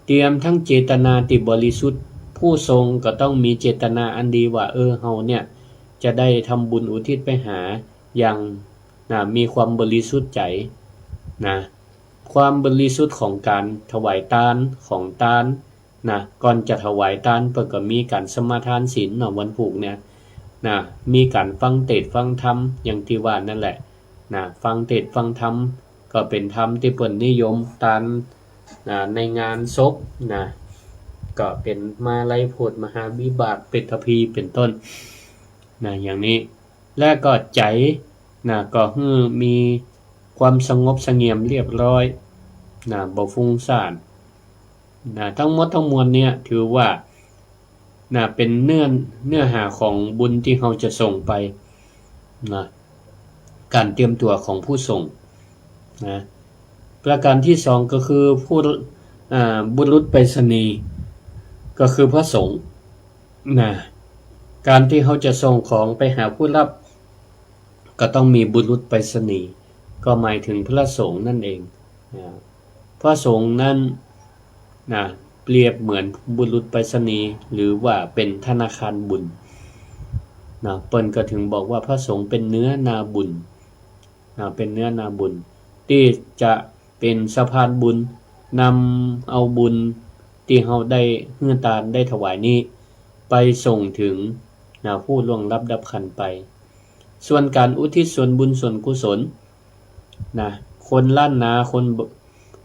เตรียมทั้งเจตนาตี้บริสุทธิ์ ผู้ส่งก็ต้องมีเจตนาอันดีว่า เออ เฮาเนี่ยจะได้ทำบุญอุทิศไปหาอย่าง นะ มีความบริสุทธิ์ใจ๋ นะ ความบริสุทธิ์ของก๋านถวายตาน ของตาน นะ ก่อนจะถวายตานเปิ้นก็มีก๋านสมาทานศีลเนาะ วันพูกเนี่ย นะ มีก๋านฟังเตสน์ฟังธรรม อย่างตี้ว่านั่นแหละ นะ ฟังเตสน์ฟังธรรม ก็เป๋นธรรมตี้เปิ้นนิยมตาน นะ ในงานศพ นะ ก็เป๋นมาลัยโผดมหาวิบาก เปตภีเป๋นต้น นะ อย่างนี้ และก็ใจ๋ นะ ก็หื้อมีความสงบเสงี่ยมเรียบร้อย นะ บ่ฟุ้งซ่าน นะ ทั้งหมดทั้งมวลเนี่ยถือว่า นะ เป๋นเนื้อ เนื้อหาของบุญตี้เฮาจะส่งไป นะ ก๋านเตรียมตั๋วของผู้ส่ง นะ ประก๋านตี้สองก็คือผู้ อ่า บุรุษไปรษณีย์ ก็คือพระสงฆ์ นะ ก๋านตี้เฮาจะส่งของไปหาผู้รับ ก็ต้องมีบุรุษไปรษณีย์ ก็หมายถึงพระสงฆ์นั่นเอง นะ พระสงฆ์นั้น นะ เปรียบเหมือนบุรุษไปรษณีย์ หรือว่าเป๋นธนาคารบุญ นะ เปิ้นก็ถึงบอกว่าพระสงฆ์เป๋นเนื้อนาบุญ นะ เป๋นเนื้อนาบุญ ตี้จะเป๋นสะพานบุญ นำเอาบุญตี้เฮาได้หื้อตานได้ถวายนี้ ไปส่งถึง นะ ผู้ล่วงลับดับขันธ์ไป ส่วนก๋านอุทิศส่วนบุญส่วนกุศล นะ คนล้านนา คน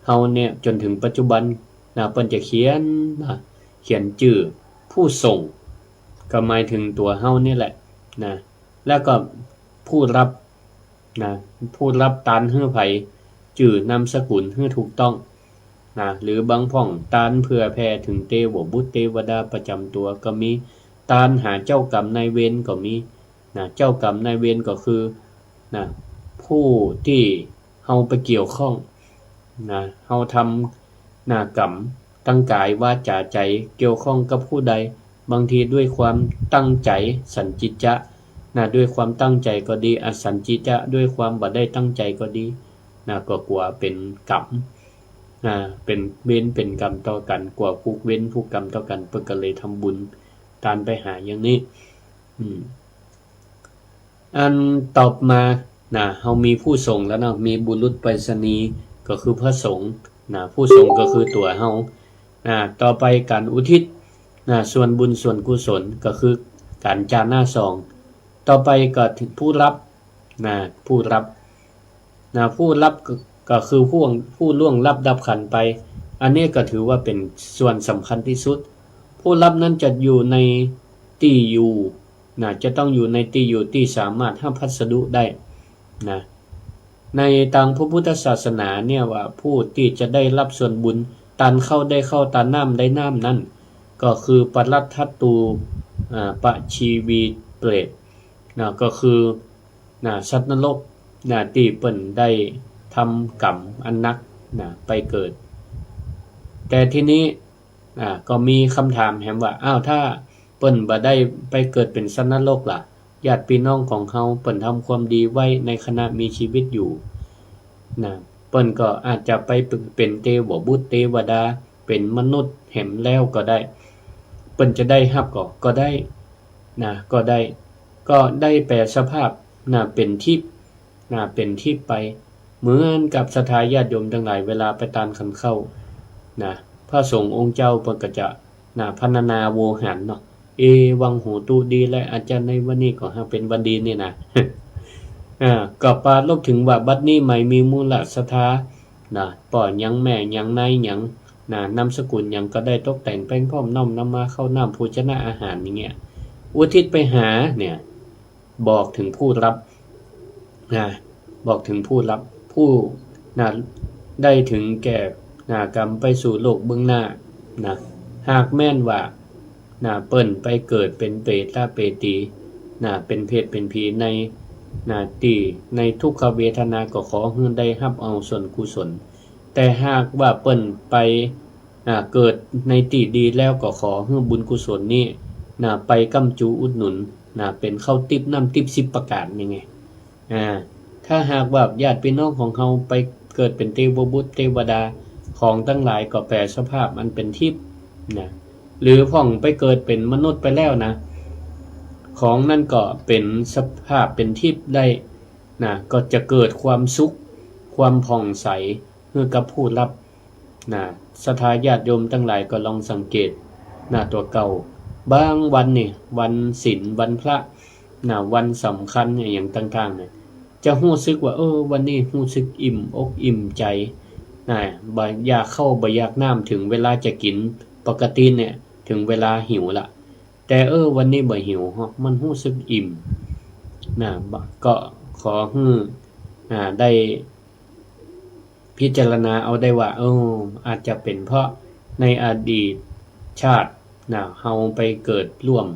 เฮาเนี่ย จ๋นถึงปัจจุบัน นะ เปิ้นจะเขียน นะ เขียนจื้อผู้ส่ง ก็หมายถึงตั๋วเฮานี่แหละ นะ แล้วก็ผู้รับ นะ ผู้รับตานหื้อใผ จื้อนามสกุลหื้อถูกต้อง นะ หรือบางพ่องตานเผื่อแผ่ถึงเตวบุตรเตวดาประจ๋ำตั๋วก็มี ตานหาเจ้ากรรมนายเวรก็มี นะ เจ้ากรรมนายเวรก็คือ นะ ผู้ตี้เฮาไปเกี่ยวข้อง นะ เฮาทำ นะ กรรม ตังก๋ายวาจ๋าใจ๋ เกี่ยวข้องกับผู้ใด บางทีด้วยความตั้งใจ๋ สัญญิจจะ นะ ด้วยความตั้งใจ๋ก็ดี อสัญญิจะ ด้วยความบ่ได้ตั้งใจ๋ก็ดี นะ ก็กั๋วเป๋นกรรม นะ เป๋นเวรเป๋นกรรมต่อกั๋น กั๋วผูกเวรผูกกรรมต่อกั๋น เปิ้นก็เลยทำบุญตานไปหาอย่างนี้ อืม อันต่อมา นะ เฮามีผู้ส่งแล้วเนาะ มีบุรุษไปรษณีย์ ก็คือพระสงฆ์ นะ ผู้ส่งก็คือตั๋วเฮา นะ ต่อไปก๋านอุทิศ นะ ส่วนบุญส่วนกุศล ก็คือก๋านจาหน้าซอง ต่อไปก็ถึงผู้รับ นะ ผู้รับ นะ ผู้รับก็ ก็คือผู้ ผู้ล่วงลับดับขันธ์ไป อันนี้ก็ถือว่าเป๋นส่วนสำคัญตี้สุด ผู้รับนั้นจะอยู่ในตี้อยู่ นะ จะต้องอยู่ในตี้อยู่ตี้สามารถฮับพัสดุได้ นะ ในตางพระพุทธศาสนาเนี่ยว่าผู้ตี้จะได้ฮับส่วนบุญ ตานข้าวได้ข้าว ตานน้ำได้น้ำนั้น ก็คือปรัตถัตตู อ่า ปะชีวีเปรต นะ ก็คือ นะ สัตว์นรก นะ ตี้เปิ้นได้ทำกรรมอันนัก นะ ไปเกิด แต่ทีนี้ อ่า ก็มีกำถามแหมว่า อ้าว ถ้าเปิ้นบ่ได้ไปเกิดเป๋นสัตว์นรกล่ะ ญาติปี้น้องของเฮาเปิ้นทำความดีไว้ในขณะมีชีวิตอยู่ นะ เปิ้นก็อาจจะไปเป๋นเตวบุตรเตวดา เป๋นมนุษย์แหมแล้วก็ได้ เปิ้นจะได้ฮับก่อ ก็ได้ นะ ก็ได้ ก็ได้แปรสภาพ นะ เป๋นทิพย์ นะ เป๋นทิพย์ไป เหมือนกับศรัทธาญาติโยมตังหลาย เวลาไปตานขันข้าว นะ พระสงฆ์องค์เจ้าเปิ้นก็จะ นะ พรรณนาโวหารเนาะ เอวังโหตุ ดีแล้ว อาจารย์ ในวันนี้ก็หากเป๋นวันดีนี่นะ อ่า ก็ปรารภเถิงว่าบัดนี้ใหม่มีมูลศรัทธา นะ ป้อหยังแม่หยังนายหยัง นะ นามสกุลหยังก็ได้ตกแต่งแปลงพร้อมน้อมนำมาข้าวน้ำโภชนะอาหารอย่างเงี้ย อุทิศไปหาเนี่ย บอกเถิงผู้ฮับ นะ บอกเถิงผู้ฮับ ผู้ นะ ได้เถิงแก่ นะ กรรมไปสู่โลกเบื้องหน้า นะ หากแม่นว่า นะ เปิ้นไปเกิดเป๋นเปรตเปรตี นะ เป๋นเปรตเป๋นผีใน นะ ตี้ในทุกขเวทนา ก็ขอหื้อได้ฮับเอาส่วนกุศล แต่หากว่าเปิ้นไป อ่า เกิดในตี้ดีแล้วก็ขอหื้อบุญกุศลนี้นะ ไปก้ำจูอุดหนุนนะ เป๋นข้าวติ๊บน้ำติ๊บสิบประก๋านนี่ไง อ่า ถ้าหากว่าญาติพี่น้องของเฮาไปเกิดเป๋นเตวบุตรเตวดา ของตังหลายก็แปรสภาพอันเป๋นทิพย์นะ หรือพ่องไปเกิดเป๋นมนุษย์ไปแล้วนะ ของนั้นก็เป๋นสภาพเป๋นทิพย์ได้นะ ก็จะเกิดความสุข ความผ่องใส หื้อกับผู้ฮับนะ ศรัทธาญาติโยมตังหลายก็ลองสังเกตนะ ตั๋วเก่า บางวันนี่ วันศีล วันพระนะ วันสำคัญอะหยังต่างๆ เนี่ย จะฮู้สึกว่า เออ วันนี้ฮู้สึกอิ่มอกอิ่มใจ๋นะ บ่อยากข้าวบ่อยากน้ำ เถิงเวลาจะกิ๋น ปกติเนี่ย เถิงเวลาหิวละ แต่ เออ วันนี้บ่หิว มันฮู้สึกอิ่มนะ บ่ ก็ขอหื้อ อ่า ได้พิจารณาเอาได้ว่า เออ อาจจะเป๋นเพราะในอดีตชาตินะ เฮาไปเกิดร่วม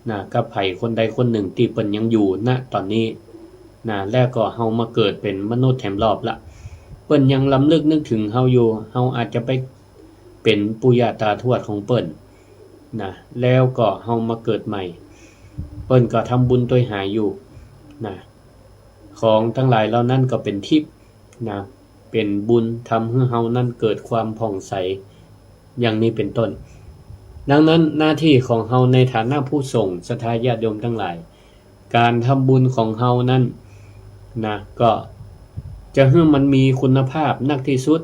นะ กับใผคนใดคนนึ่งตี้เปิ้นยังอยู่ ณ ต๋อนนี้นะ แล้วก็เฮามาเกิดเป๋นมนุษย์แถมรอบละ เปิ้นยังรำลึกนึกเถิงเฮาอยู่ เฮาอาจจะไปเป๋นปู่ย่าตาทวดของเปิ้นนะ แล้วก็เฮามาเกิดใหม่ เปิ้นก็ทำบุญตวยหาอยู่นะ ของตังหลายเหล่านั้นก็เป๋นทิพย์นะ เป๋นบุญทำหื้อเฮานั้นเกิดความผ่องใส อย่างนี้เป๋นต้น ดังนั้นหน้าตี้ของเฮาในฐานะผู้สงฆ์ ศรัทธาญาติโยมตังหลาย ก๋านทำบุญของเฮานั้นนะ ก็จะหื้อมันมีคุณภาพนักตี้สุด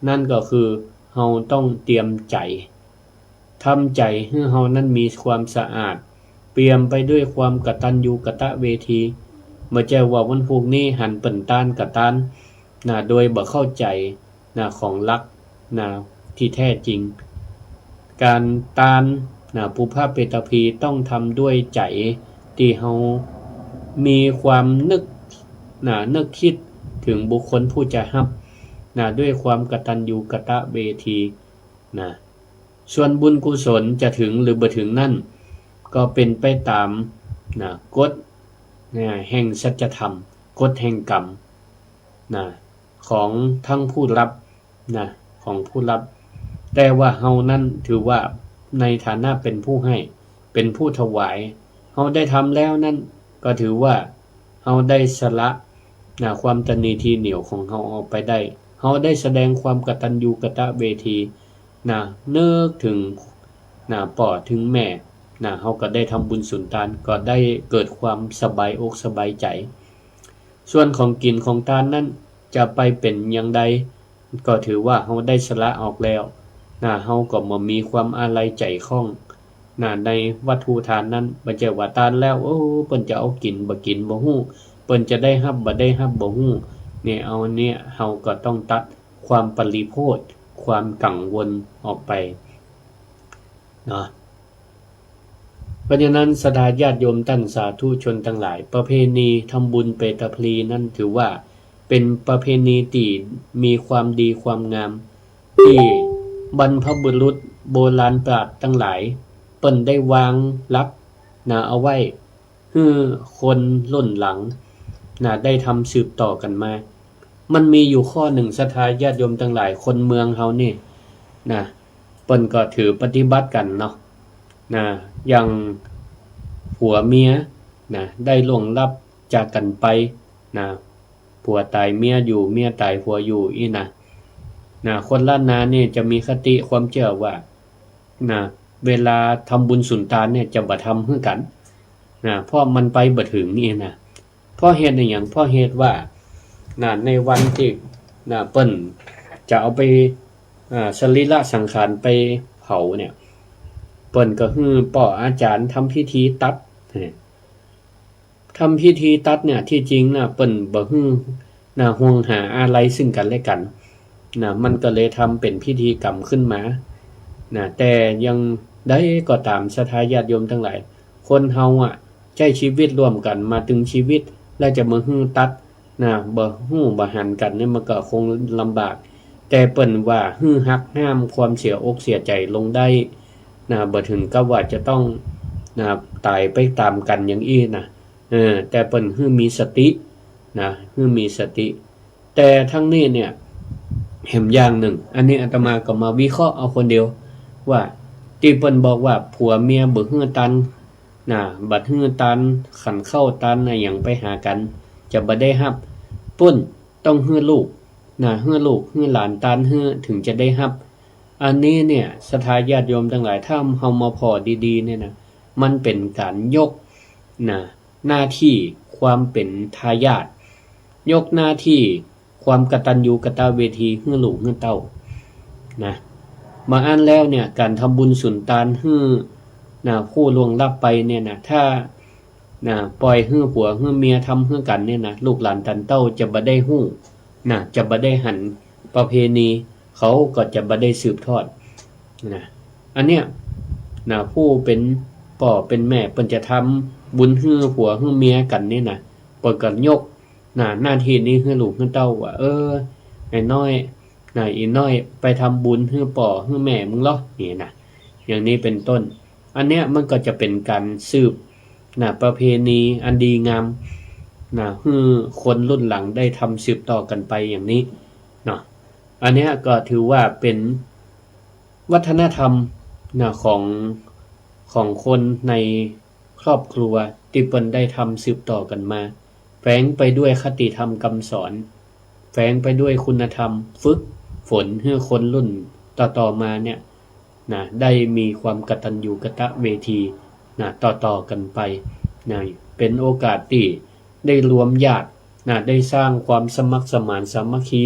นั้นก็คือเฮาต้องเตรียมใจ๋ ทำใจ๋หื้อเฮานั้นมีความสะอาด เปี่ยมไปด้วยความกตัญญูกตเวที บ่ใจ้ว่าวันพูกนี้หันเปิ้นตานกะตานนะ โดยบ่เข้าใจ๋นะ ของหลักนะ ตี้แท้จริง ก๋านตานนะ ปุพพเปตภี ต้องทำด้วยใจ๋ตี้เฮามีความนึกนะ นึกคิดเถิงบุคคลผู้จะฮับนะ ด้วยความกตัญญูกตเวทีนะ ส่วนบุญกุศลจะเถิงหรือบ่เถิงนั้น ก็เป๋นไปต๋ามนะ กฎนะ แห่งสัจธรรม กฎแห่งกรรมนะ ของตังผู้ฮับนะ ของผู้ฮับ แต่ว่าเฮานั้นถือว่าในฐานะเป๋นผู้หื้อ เป๋นผู้ถวาย เฮาได้ทำแล้วนั้น ก็ถือว่าเฮาได้สละนะ ความตนีทีเหนียวของเฮาออกไปได้ เฮาได้แสดงความกตัญญูกตเวทีนะ นึกเถิงนะ ป้อเถิงแม่นะ เฮาก็ได้ทำบุญสุนตาน ก็ได้เกิดความสบายอกสบายใจ๋ ส่วนของกิ๋นของตานนั้นจะไปเป๋นอย่างใด ก็ถือว่าเฮาได้สละออกแล้วนะ เฮาก็บ่มีความอาลัยใจ๋ข้องนะ ในวัตถุตานนั้น บ่ใจ้ว่าตานแล้ว โอ้ เปิ้นจะเอากิ๋นบ่กิ๋นบ่ฮู้ เปิ้นจะได้ฮับบ่ได้ฮับบ่ฮู้ เนี่ย เอาเนี่ย เฮาก็ต้องตัดความปริโภค ความกังวลออกไปเนาะ เพราะฉะนั้น ศรัทธาญาติโยมต้านสาธุชนตังหลาย ประเพณีทำบุญเปตภลีนั้นถือว่าเป๋นประเพณีตี้มีความดีความงาม ตี้บรรพบุรุษโบราณปราชญ์ตังหลาย เปิ้นได้วางหลักนะ เอาไว้ หื้อคนรุ่นหลังนะ ได้ทำสืบต่อกั๋นมา มันมีอยู่ข้อนึ่ง ศรัทธาญาติโยมตังหลาย คนเมืองเฮานี่นะ เปิ้นก็ถือปฏิบัติกั๋นเนาะนะ อย่างผัวเมียนะ ได้ล่วงลับจากกั๋นไปนะ ผัวต๋ายเมียอยู่ เมียต๋ายผัวอยู่อี้นะ นะ คนล้านนานี่จะมีคติความเจื้อว่านะ เวลาทำบุญสุนตานเนี่ยจะบ่ทำหื้อกั๋นนะ เพราะมันไปบ่เถิงอี้นะ เพราะเหตุอะหยัง เพราะเหตุว่านะ ในวันตี้นะ เปิ้นจะเอาไป อ่า สรีระสังขารไปเผาเนี่ย เปิ้นก็หื้อป้ออาจ๋ารย์ทำพิธีตัด ทำพิธีตัดเนี่ย ตี้จริงนะ เปิ้นบ่หื้อนะ ห่วงหาอาลัยซึ่งกั๋นและกั๋นนะ มันก็เลยทำเป๋นพิธีกรรมขึ้นมานะ แต่อย่างใดก็ต๋าม ศรัทธาญาติโยมตังหลาย คนเฮาอะ ใจ๊ชีวิตร่วมกั๋นมาตึงชีวิต แล้วจะมาหื้อตัดนะ บ่ฮู้บ่หันกั๋นเนี่ย มันก็คงลำบาก แต่เปิ้นว่าหื้อหักห้ามความเสียอกเสียใจ๋ลงได้นะ บ่เถิงกับว่าจะต้องนะ ต๋ายไปต๋ามกั๋นอย่างอี้นะ เออ แต่เปิ้นหื้อมีสตินะ หื้อมีสติ แต่ตังนี้เนี่ย แหมอย่างนึ่ง อันนี้อาตมาก็มาวิเคราะห์เอาคนเดียว ว่าตี้เปิ้นบอกว่าผัวเมียบ่หื้อตาน นะ บ่หื้อตานขันข้าวตานอะหยังไปหากั๋น จะบ่ได้ฮับ ปุ้น ต้องหื้อลูก นะ หื้อลูก หื้อหลานตานหื้อ เถิงจะได้ฮับ อันนี้เนี่ย ศรัทธาญาติโยมตังหลาย ถ้าเฮามาผ่อดีๆ เนี่ยนะ มันเป๋นก๋านยก นะ หน้าตี้ความเป๋นทายาท ยกหน้าตี้ความกตัญญูกตเวทีหื้อลูกหื้อเต้า นะ บ่อั้นแล้วเนี่ย ก๋านทำบุญสุนตานหื้อ นะ ผู้ล่วงลับไปเนี่ยนะ ถ้า นะ ป่อยหื้อผัวหื้อเมียทำหื้อกั๋นเนี่ยนะ ลูกหลานตานเต้าจะบ่ได้ฮู้ นะ จะบ่ได้หันประเพณี เขาก็จะบ่ได้สืบทอด นะ อันเนี้ย นะ ผู้เป๋นป้อเป๋นแม่เปิ้นจะทำบุญหื้อผัวหื้อเมียกั๋นนี่นะ เปิ้นก็ยก นะ หน้าตี้นี้หื้อลูกหื้อเต้าว่า เออ ไอ้น้อย นะ อี่น้อย ไปทำบุญหื้อป้อหื้อแม่มึงลอ นี่นะ อย่างนี้เป๋นต้น อันเนี้ยมันก็จะเป๋นก๋านสืบ นะ ประเพณีอันดีงาม นะ หื้อคนรุ่นหลังได้ทำสืบต่อกั๋นไปอย่างนี้ เนาะ อันเนี้ยก็ถือว่าเป๋นวัฒนธรรม นะ ของ ของคนในครอบครัวตี้เปิ้นได้ทำสืบต่อกั๋นมา แฝงไปด้วยคติธรรมกำสอน แฝงไปด้วยคุณธรรม ฝึกฝนหื้อคนรุ่นต่อๆ มาเนี่ย นะ ได้มีความกตัญญูกตเวที นะ ต่อๆ กั๋นไป นะ เป๋นโอกาสตี้ได้รวมญาติ นะ ได้สร้างความสมัครสมานสามัคคี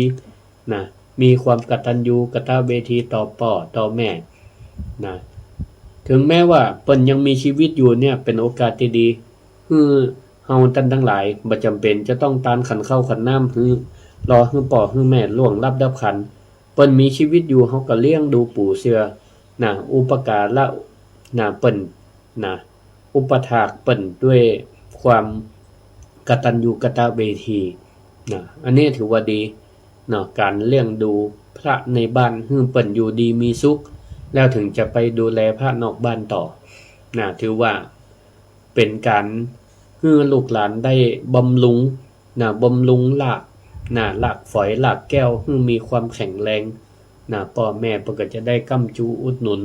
นะ มีความกตัญญูกตเวทีต่อป้อต่อแม่ นะ เถิงแม้ว่าเปิ้นยังมีชีวิตอยู่เนี่ย เป๋นโอกาสตี้ดี หื้อเฮาต้านตังหลาย บ่จ๋ำเป๋นจะต้องตานขันข้าวขันน้ำหื้อ รอหื้อป้อหื้อแม่ล่วงลับดับขัน เปิ้นมีชีวิตอยู่ เฮาก็เลี้ยงดูปู๋เสือ นะ อุปการะ นะ เปิ้น นะ อุปถากเปิ้นด้วยความกตัญญูกตเวที นะ อันนี้ถือว่าดี เนาะ ก๋านเลี้ยงดูพระในบ้านหื้อเปิ้นอยู่ดีมีสุข แล้วเถิงจะไปดูแลพระนอกบ้านต่อ นะ ถือว่าเป๋นก๋านหื้อลูกหลานได้บำรุง นะ บำรุงราก นะ รากฝอย รากแก้ว หื้อมีความแข็งแรง นะ ป้อแม่เปิ้นก็จะได้ก้ำจูอุดหนุน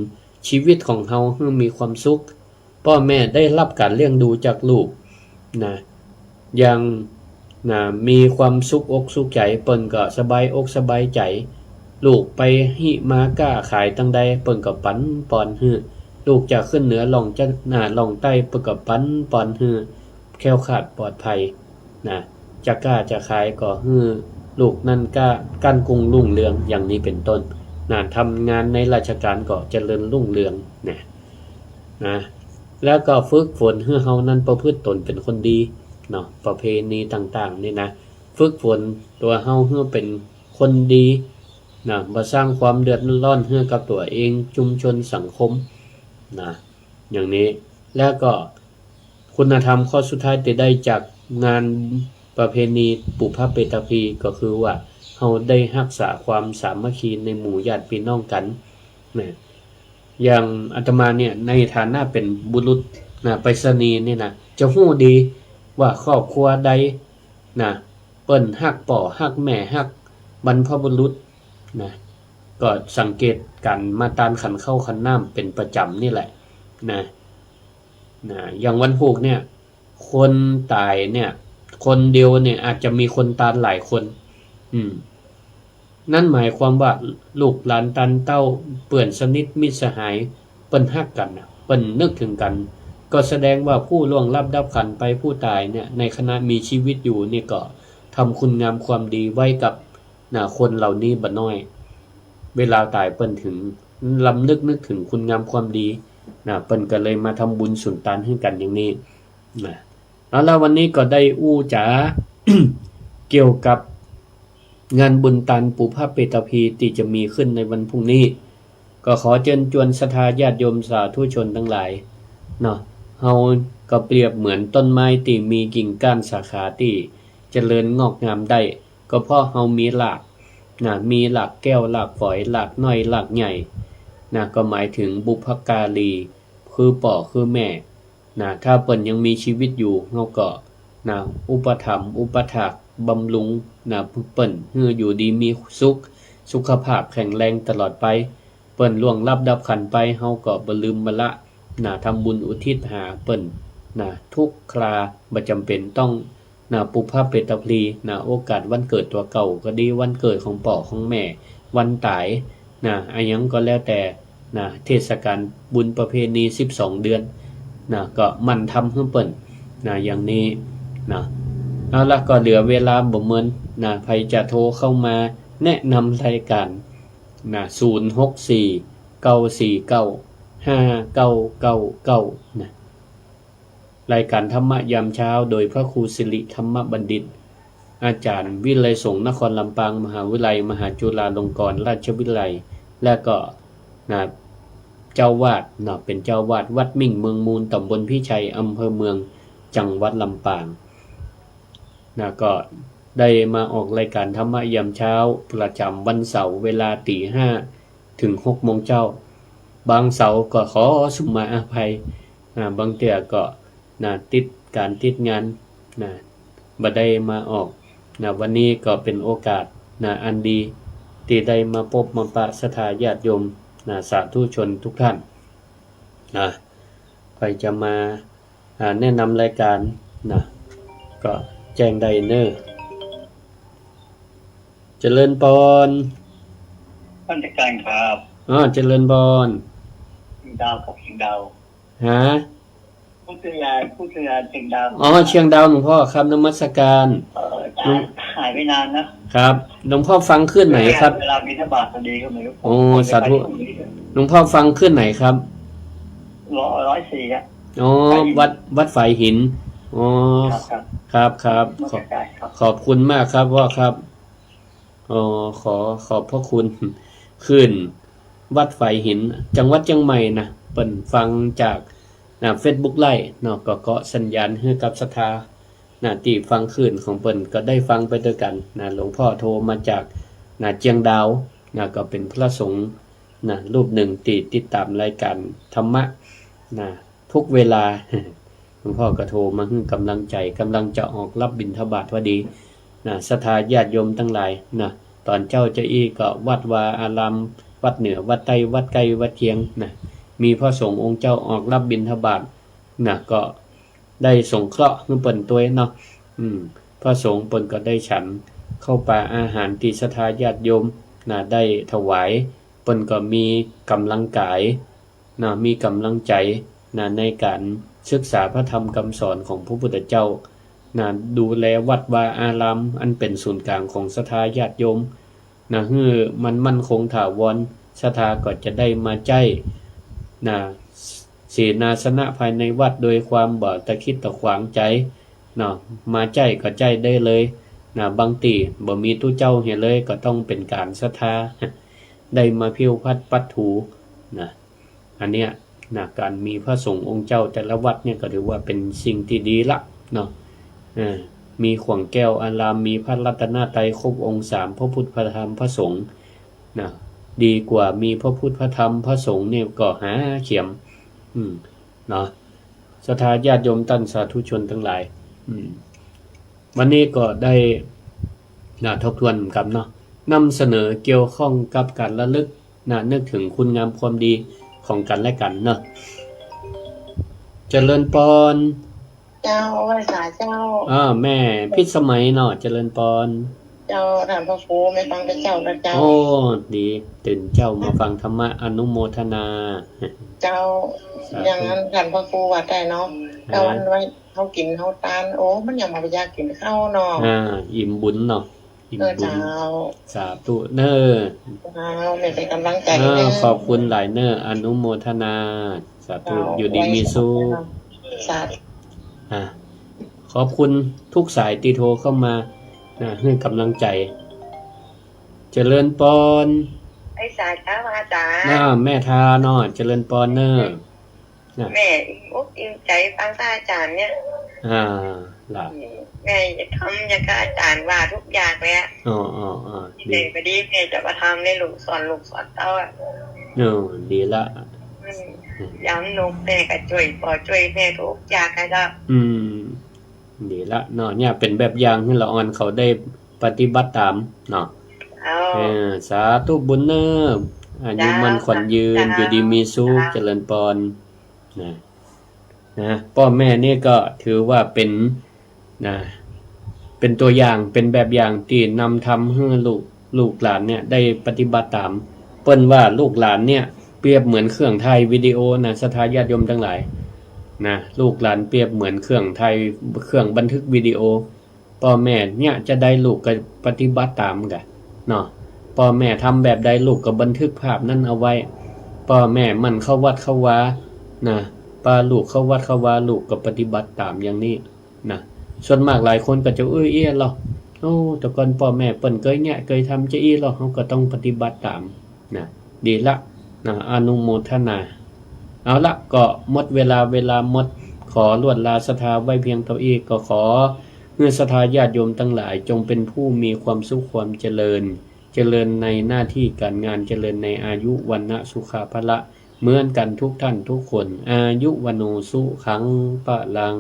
ชีวิตของเฮาหื้อมีความสุข ป้อแม่ได้ฮับก๋านเลี้ยงดูจากลูก นะ อย่าง นะ มีความสุขอกสุขใจ๋ เปิ้นก็สบายอกสบายใจ๋ ลูกไปฮิมาก้าขายตังใด เปิ้นก็ปั๋นปอนหื้อ ลูกจะขึ้นเหนือล่องจะ นะ ล่องใต้ เปิ้นก็ปั๋นปอนหื้อ แคล้วคลาดปลอดภัย นะ จะก้าจะขายก็หื้อลูกนั้นก้า ก้านกุ้งรุ่งเรือง อย่างนี้เป๋นต้น นะ ทำงานในราชการก็เจริญรุ่งเรือง นะ นะ แล้วก็ฝึกฝนหื้อเฮานั้นประพฤติตนเป๋นคนดี เนาะ ประเพณีต่างๆ นี่นะ ฝึกฝนตั๋วเฮาหื้อเป๋นคนดี นะ บ่สร้างความเดือดร้อนหื้อกับตั๋วเอง ชุมชน สังคม นะ อย่างนี้ แล้วก็ คุณธรรมข้อสุดท้ายตี้ได้จากงานประเพณีปุพพเปตพี ก็คือว่าเฮาได้ฮักษาความสามัคคีในหมู่ญาติปี้น้องกั๋น นะ อย่างอาตมาเนี่ย ในฐานะเป๋นบุรุษ นะ ไปรษณีย์เนี่ยนะ จะฮู้ดีว่าครอบครัวใด นะ เปิ้นฮักป้อฮักแม่ฮักบรรพบุรุษ นะ ก็สังเกตกั๋นมาตานขันข้าวขันน้ำเป๋นประจ๋ำนี่แหละ นะ นะ อย่างวันฮูกเนี่ย คนต๋ายเนี่ย คนเดียวเนี่ยอาจจะมีคนตานหลายคน อืม นั่นหมายความว่าลูกหลานตานเต้า เปื้อนสนิทมิตรสหาย เปิ้นฮักกั๋นน่ะ เปิ้นนึกเถิงกั๋น ก็แสดงว่าผู้ล่วงลับดับขันไป ผู้ต๋ายเนี่ย ในขณะมีชีวิตอยู่นี่ก็ทำคุณงามความดีไว้กับ นะ คนเหล่านี้บ่น้อย เวลาต๋ายเปิ้นเถิงรำลึกนึกเถิงคุณงามความดี นะ เปิ้นก็เลยมาทำบุญสุนตานหื้อกั๋นอย่างนี้ นะ เอาละ วันนี้ก็ได้อู้จ๋า เกี่ยวกับงานบุญตานปุพพเปตพีตี้จะมีขึ้นในวันพรุ่งนี้ ก็ขอเจิญจวนศรัทธาญาติโยมสาธุชนตังหลาย เนาะ เฮาก็เปรียบเหมือนต้นไม้ตี้มีกิ่งก้านสาขาตี้เจริญงอกงามได้ ก็เพราะเฮามีราก นะ มีรากแก้ว รากฝอย รากน้อย รากใหญ่ นะ ก็หมายเถิงบุพการี คือป้อคือแม่ นะ ถ้าเปิ้นยังมีชีวิตอยู่ เฮาก็ นะ อุปถัมภ์ อุปถาก บำรุง นะ เปิ้น หื้ออยู่ดีมีสุข สุขภาพแข็งแรงตลอดไป เปิ้นล่วงลับดับขันไป เฮาก็บ่ลืมบ่ละ นะ ทำบุญอุทิศหาเปิ้น นะ ทุกครา บ่จ๋ำเป๋นต้อง นะ ปุพเพเปตพลี นะ โอกาสวันเกิดตั๋วเก่าก็ดี วันเกิดของป้อของแม่ วันต๋าย นะ อะหยังก็แล้วแต่ นะ เทศกาลบุญประเพณีสิบสองเดือน นะ ก็หมั่นทำหื้อเปิ้น นะ อย่างนี้ นะ เอาละ ก็เหลือเวลาบ่เมิน นะ ใผจะโทรเข้ามาแนะนำรายการ นะ ศูนย์หกสี่ เก้าสี่เก้า ห้าเก้าเก้าเก้า นะ รายการธรรมะยามเช้า โดยพระครูสิริธรรมบัณฑิต อาจ๋ารย์วิไลยสงฆ์นครลำปาง มหาวิทยาลัยมหาจุฬาลงกรณราชวิทยาลัย และก็ นะ เจ้าอาวาส นะ เป๋นเจ้าอาวาสวัดมิ่งเมืองมูล ต๋ำบลพิชัย อำเภอเมือง จังหวัดลำปาง นะ ก็ได้มาออกรายการธรรมะยามเช้าประจ๋ำวันเสาร์ เวลาตี๋ห้าเถิงหกโมงเจ๊า บางเสาร์ก็ขอสุมาอภัย นะ บางเตื้อก็ นะ ติดก๋านติดงาน นะ บ่ได้มาออก นะ วันนี้ก็เป๋นโอกาส นะ อันดี ตี้ได้มาปบมาปะศรัทธาญาติโยม นะ สาธุชนทุกท่าน นะ ใผจะมา อ่า แนะนำรายการ นะ ก็แจ้งได้เน่อ เจริญปอน นมัสก๋านครับ อ๋อ เจริญปอน เชียงดาวครับ เชียงดาว ฮะ พูดถึงงาน พูดถึงงานเชียงดาว อ๋อ เชียงดาวหลวงพ่อครับ นมัสก๋าน เออ หายไปนานนะ ครับ หลวงพ่อฟังคลื่นไหนครับ เวลาบิณฑบาตพอดีก็ไม่รู้ โอ้ ผม ผม สาธุ ไปพรุ่งนี้ หลวงพ่อฟังคลื่นไหนครับ ร้อย ร้อยสี่อะ อ๋อ ฝายหิน วัด วัดฝายหิน อ๋อ ครับ ครับ ครับ ครับ นมัสก๋านครับ ขอบคุณมากครับพ่อครับ อ๋อ ขอ ขอบพระคุณ คลื่นวัดฝายหิน จังหวัดเชียงใหม่นะ เปิ้นฟังจาก นะ เฟซบุ๊กไลฟ์เนาะ ก็เกาะสัญญาณหื้อกับศรัทธา นะ ตี้ฟังคลื่นของเปิ้นก็ได้ฟังไปตวยกั๋น นะ หลวงพ่อโทรมาจาก นะ เชียงดาว นะ ก็เป๋นพระสงฆ์ นะ รูปนึ่งตี้ติดต๋ามรายก๋านธรรมะ นะ ทุกเวลา หลวงพ่อก็โทรมาหื้อก๋ำลังใจ๋ ก๋ำลังจะออกรับบิณฑบาตพอดี นะ ศรัทธาญาติโยมตังหลาย นะ ต๋อนเจ๊าจะอี้ก็วัดวาอาราม วัดเหนือ วัดใต้ วัดใก้ วัดเคียง นะ มีพระสงฆ์องค์เจ้าออกรับบิณฑบาต นะ ก็ได้สงเคราะห์หื้อเปิ้นตวยเนาะ อืม พระสงฆ์เปิ้นก็ได้ฉันข้าวป๋าอาหารตี้ศรัทธาญาติโยม นะ ได้ถวาย เปิ้นก็มีก๋ำลังก๋าย นะ มีก๋ำลังใจ๋ นะ ในก๋านศึกษาพระธรรมกำสอนของพระพุทธเจ้า นะ ดูแลวัดวาอาราม อันเป๋นศูนย์ก๋างของศรัทธาญาติโยม นะ หื้อมันมั่นคงถาวร ศรัทธาก็จะได้มาใจ๊ นะ เสนาสนะภายในวัดโดยความบ่ตะขิดตะขวางใจ๋ เนาะ มาใจ๊ก็ใจ๊ได้เลย นะ บางตี้บ่มีตุ๊เจ้าเหียเลย ก็ต้องเป๋นก๋านศรัทธา ได้มาผิวพัดปัดถู นะ อันเนี้ย นะ ก๋านมีพระสงฆ์องค์เจ้าแต่ละวัดเนี่ยก็ถือว่าเป๋นสิ่งตี้ดีละ เนาะ เออ มีขวังแก้วอาราม มีพระรัตนตรัยครบองค์สาม พระพุทธ พระธรรม พระสงฆ์ นะ ดีกว่ามีพระพุทธ พระธรรม พระสงฆ์เนี่ยก็หาเขียม อืม เนาะ ศรัทธาญาติโยมต้านสาธุชนตังหลาย อืม วันนี้ก็ได้ นะ ทบทวนกั๋นเนาะ นำเสนอเกี่ยวข้องกับก๋านระลึก นะ นึกเถิงคุณงามความดีของกั๋นและกั๋นเนาะ เจริญปอน เจ้า ไหว้สาเจ้า อ่า แม่พิสมัยเนาะ เจริญปอน เจ้า ต้านพระครู แม่ฟังแต่เจ๊านะเจ้า โอ้ ดี ตื่นเจ๊ามาฟังธรรมะ อนุโมทนา เจ้า สาธุ อย่างนั้นต้านพระครูว่าได้เนาะ ฮะ แต่วันไว้เฮากิ๋นเฮาตาน โอ้ มันยังบ่อยากกิ๋นข้าวเนาะ อ่า อิ่มบุญเนาะ อิ่มบุญ เออ เจ้า สาธุเน่อ เจ้า แม่เป๋นก๋ำลังใจ๋ อ่า เน่อ ขอบคุณหลายเน่อ อนุโมทนา สาธุ เจ้า อยู่ดีมีสุข สาธุ อ่า ขอบคุณทุกสายตี้โทรเข้ามา นะ หื้อก๋ำลังใจ๋ เจริญปอน ไหว้สาเจ้าอาจ๋ารย์ อ่า แม่ทาเนาะ เจริญปอนเน่อ นะ แม่อิ่มอกอิ่มใจ๋ฟังพระอาจ๋ารย์เนี่ย อ่า ละ อืม แม่จะทำอย่างกับอาจ๋ารย์ว่าทุกอย่างเลยอะ อ๋อ อ๋อ อ๋อ ตี้ไหน ดี บ่ดีแม่จะมาทำในลูกสอนลูกสอนเต้าอะ เออ ดีละ อืม ยามหนุกแม่ก็จ้วยป้อจ้วยแม่ทุกอย่างอะเจ้า อืม ดีละเนาะ เนี่ยเป๋นแบบอย่างหื้อละอ่อนเขาได้ปฏิบัติต๋ามเนาะ เออ สาธุบุญเน่อ อายุมั่นขวัญยืน อยู่ดีมีสุข เจริญปอน นะ นะ ป้อแม่นี่ก็ถือว่าเป๋น นะ เป๋นตั๋วอย่าง เป๋นแบบอย่างตี้นำทำหื้อลูก ลูกหลานเนี่ยได้ปฏิบัติต๋าม เปิ้นว่าลูกหลานเนี่ยเปรียบเหมือนเครื่องถ่ายวิดีโอนะ ศรัทธาญาติโยมตังหลาย นะ ลูกหลานเปรียบเหมือนเครื่องถ่าย เครื่องบันทึกวิดีโอ ป้อแม่เนี่ยจะใดลูกก็ปฏิบัติต๋ามกั๋นเนาะ ป้อแม่ทำแบบใดลูกก็บันทึกภาพนั้นเอาไว้ ป้อแม่หมั่นเข้าวัดเข้าวา นะ ปาลูกเข้าวัดเข้าวา ลูกก็ปฏิบัติต๋ามอย่างนี้ นะ ส่วนมากหลายคนก็จะ เอ้ย เอี้ยะลอ โอ้ แต่ก่อนป้อแม่เปิ้นเกยเนี่ยเกยทำจะอี้ลอ เฮาก็ต้องปฏิบัติต๋าม นะ ดีละ นะ อนุโมทนา เอาละ ก็หมดเวลา เวลาหมด ขอลวดลาศรัทธาไว้เพียงเต้าอี้ ก็ขอหื้อศรัทธาญาติโยมตังหลาย จงเป๋นผู้มีความสุขความเจริญ เจริญในหน้าตี้ก๋านงาน เจริญในอายุ วรรณะ สุขะ พละ เหมือนกั๋นทุกต้านทุกคน อายุ วัณโณ สุขัง พลัง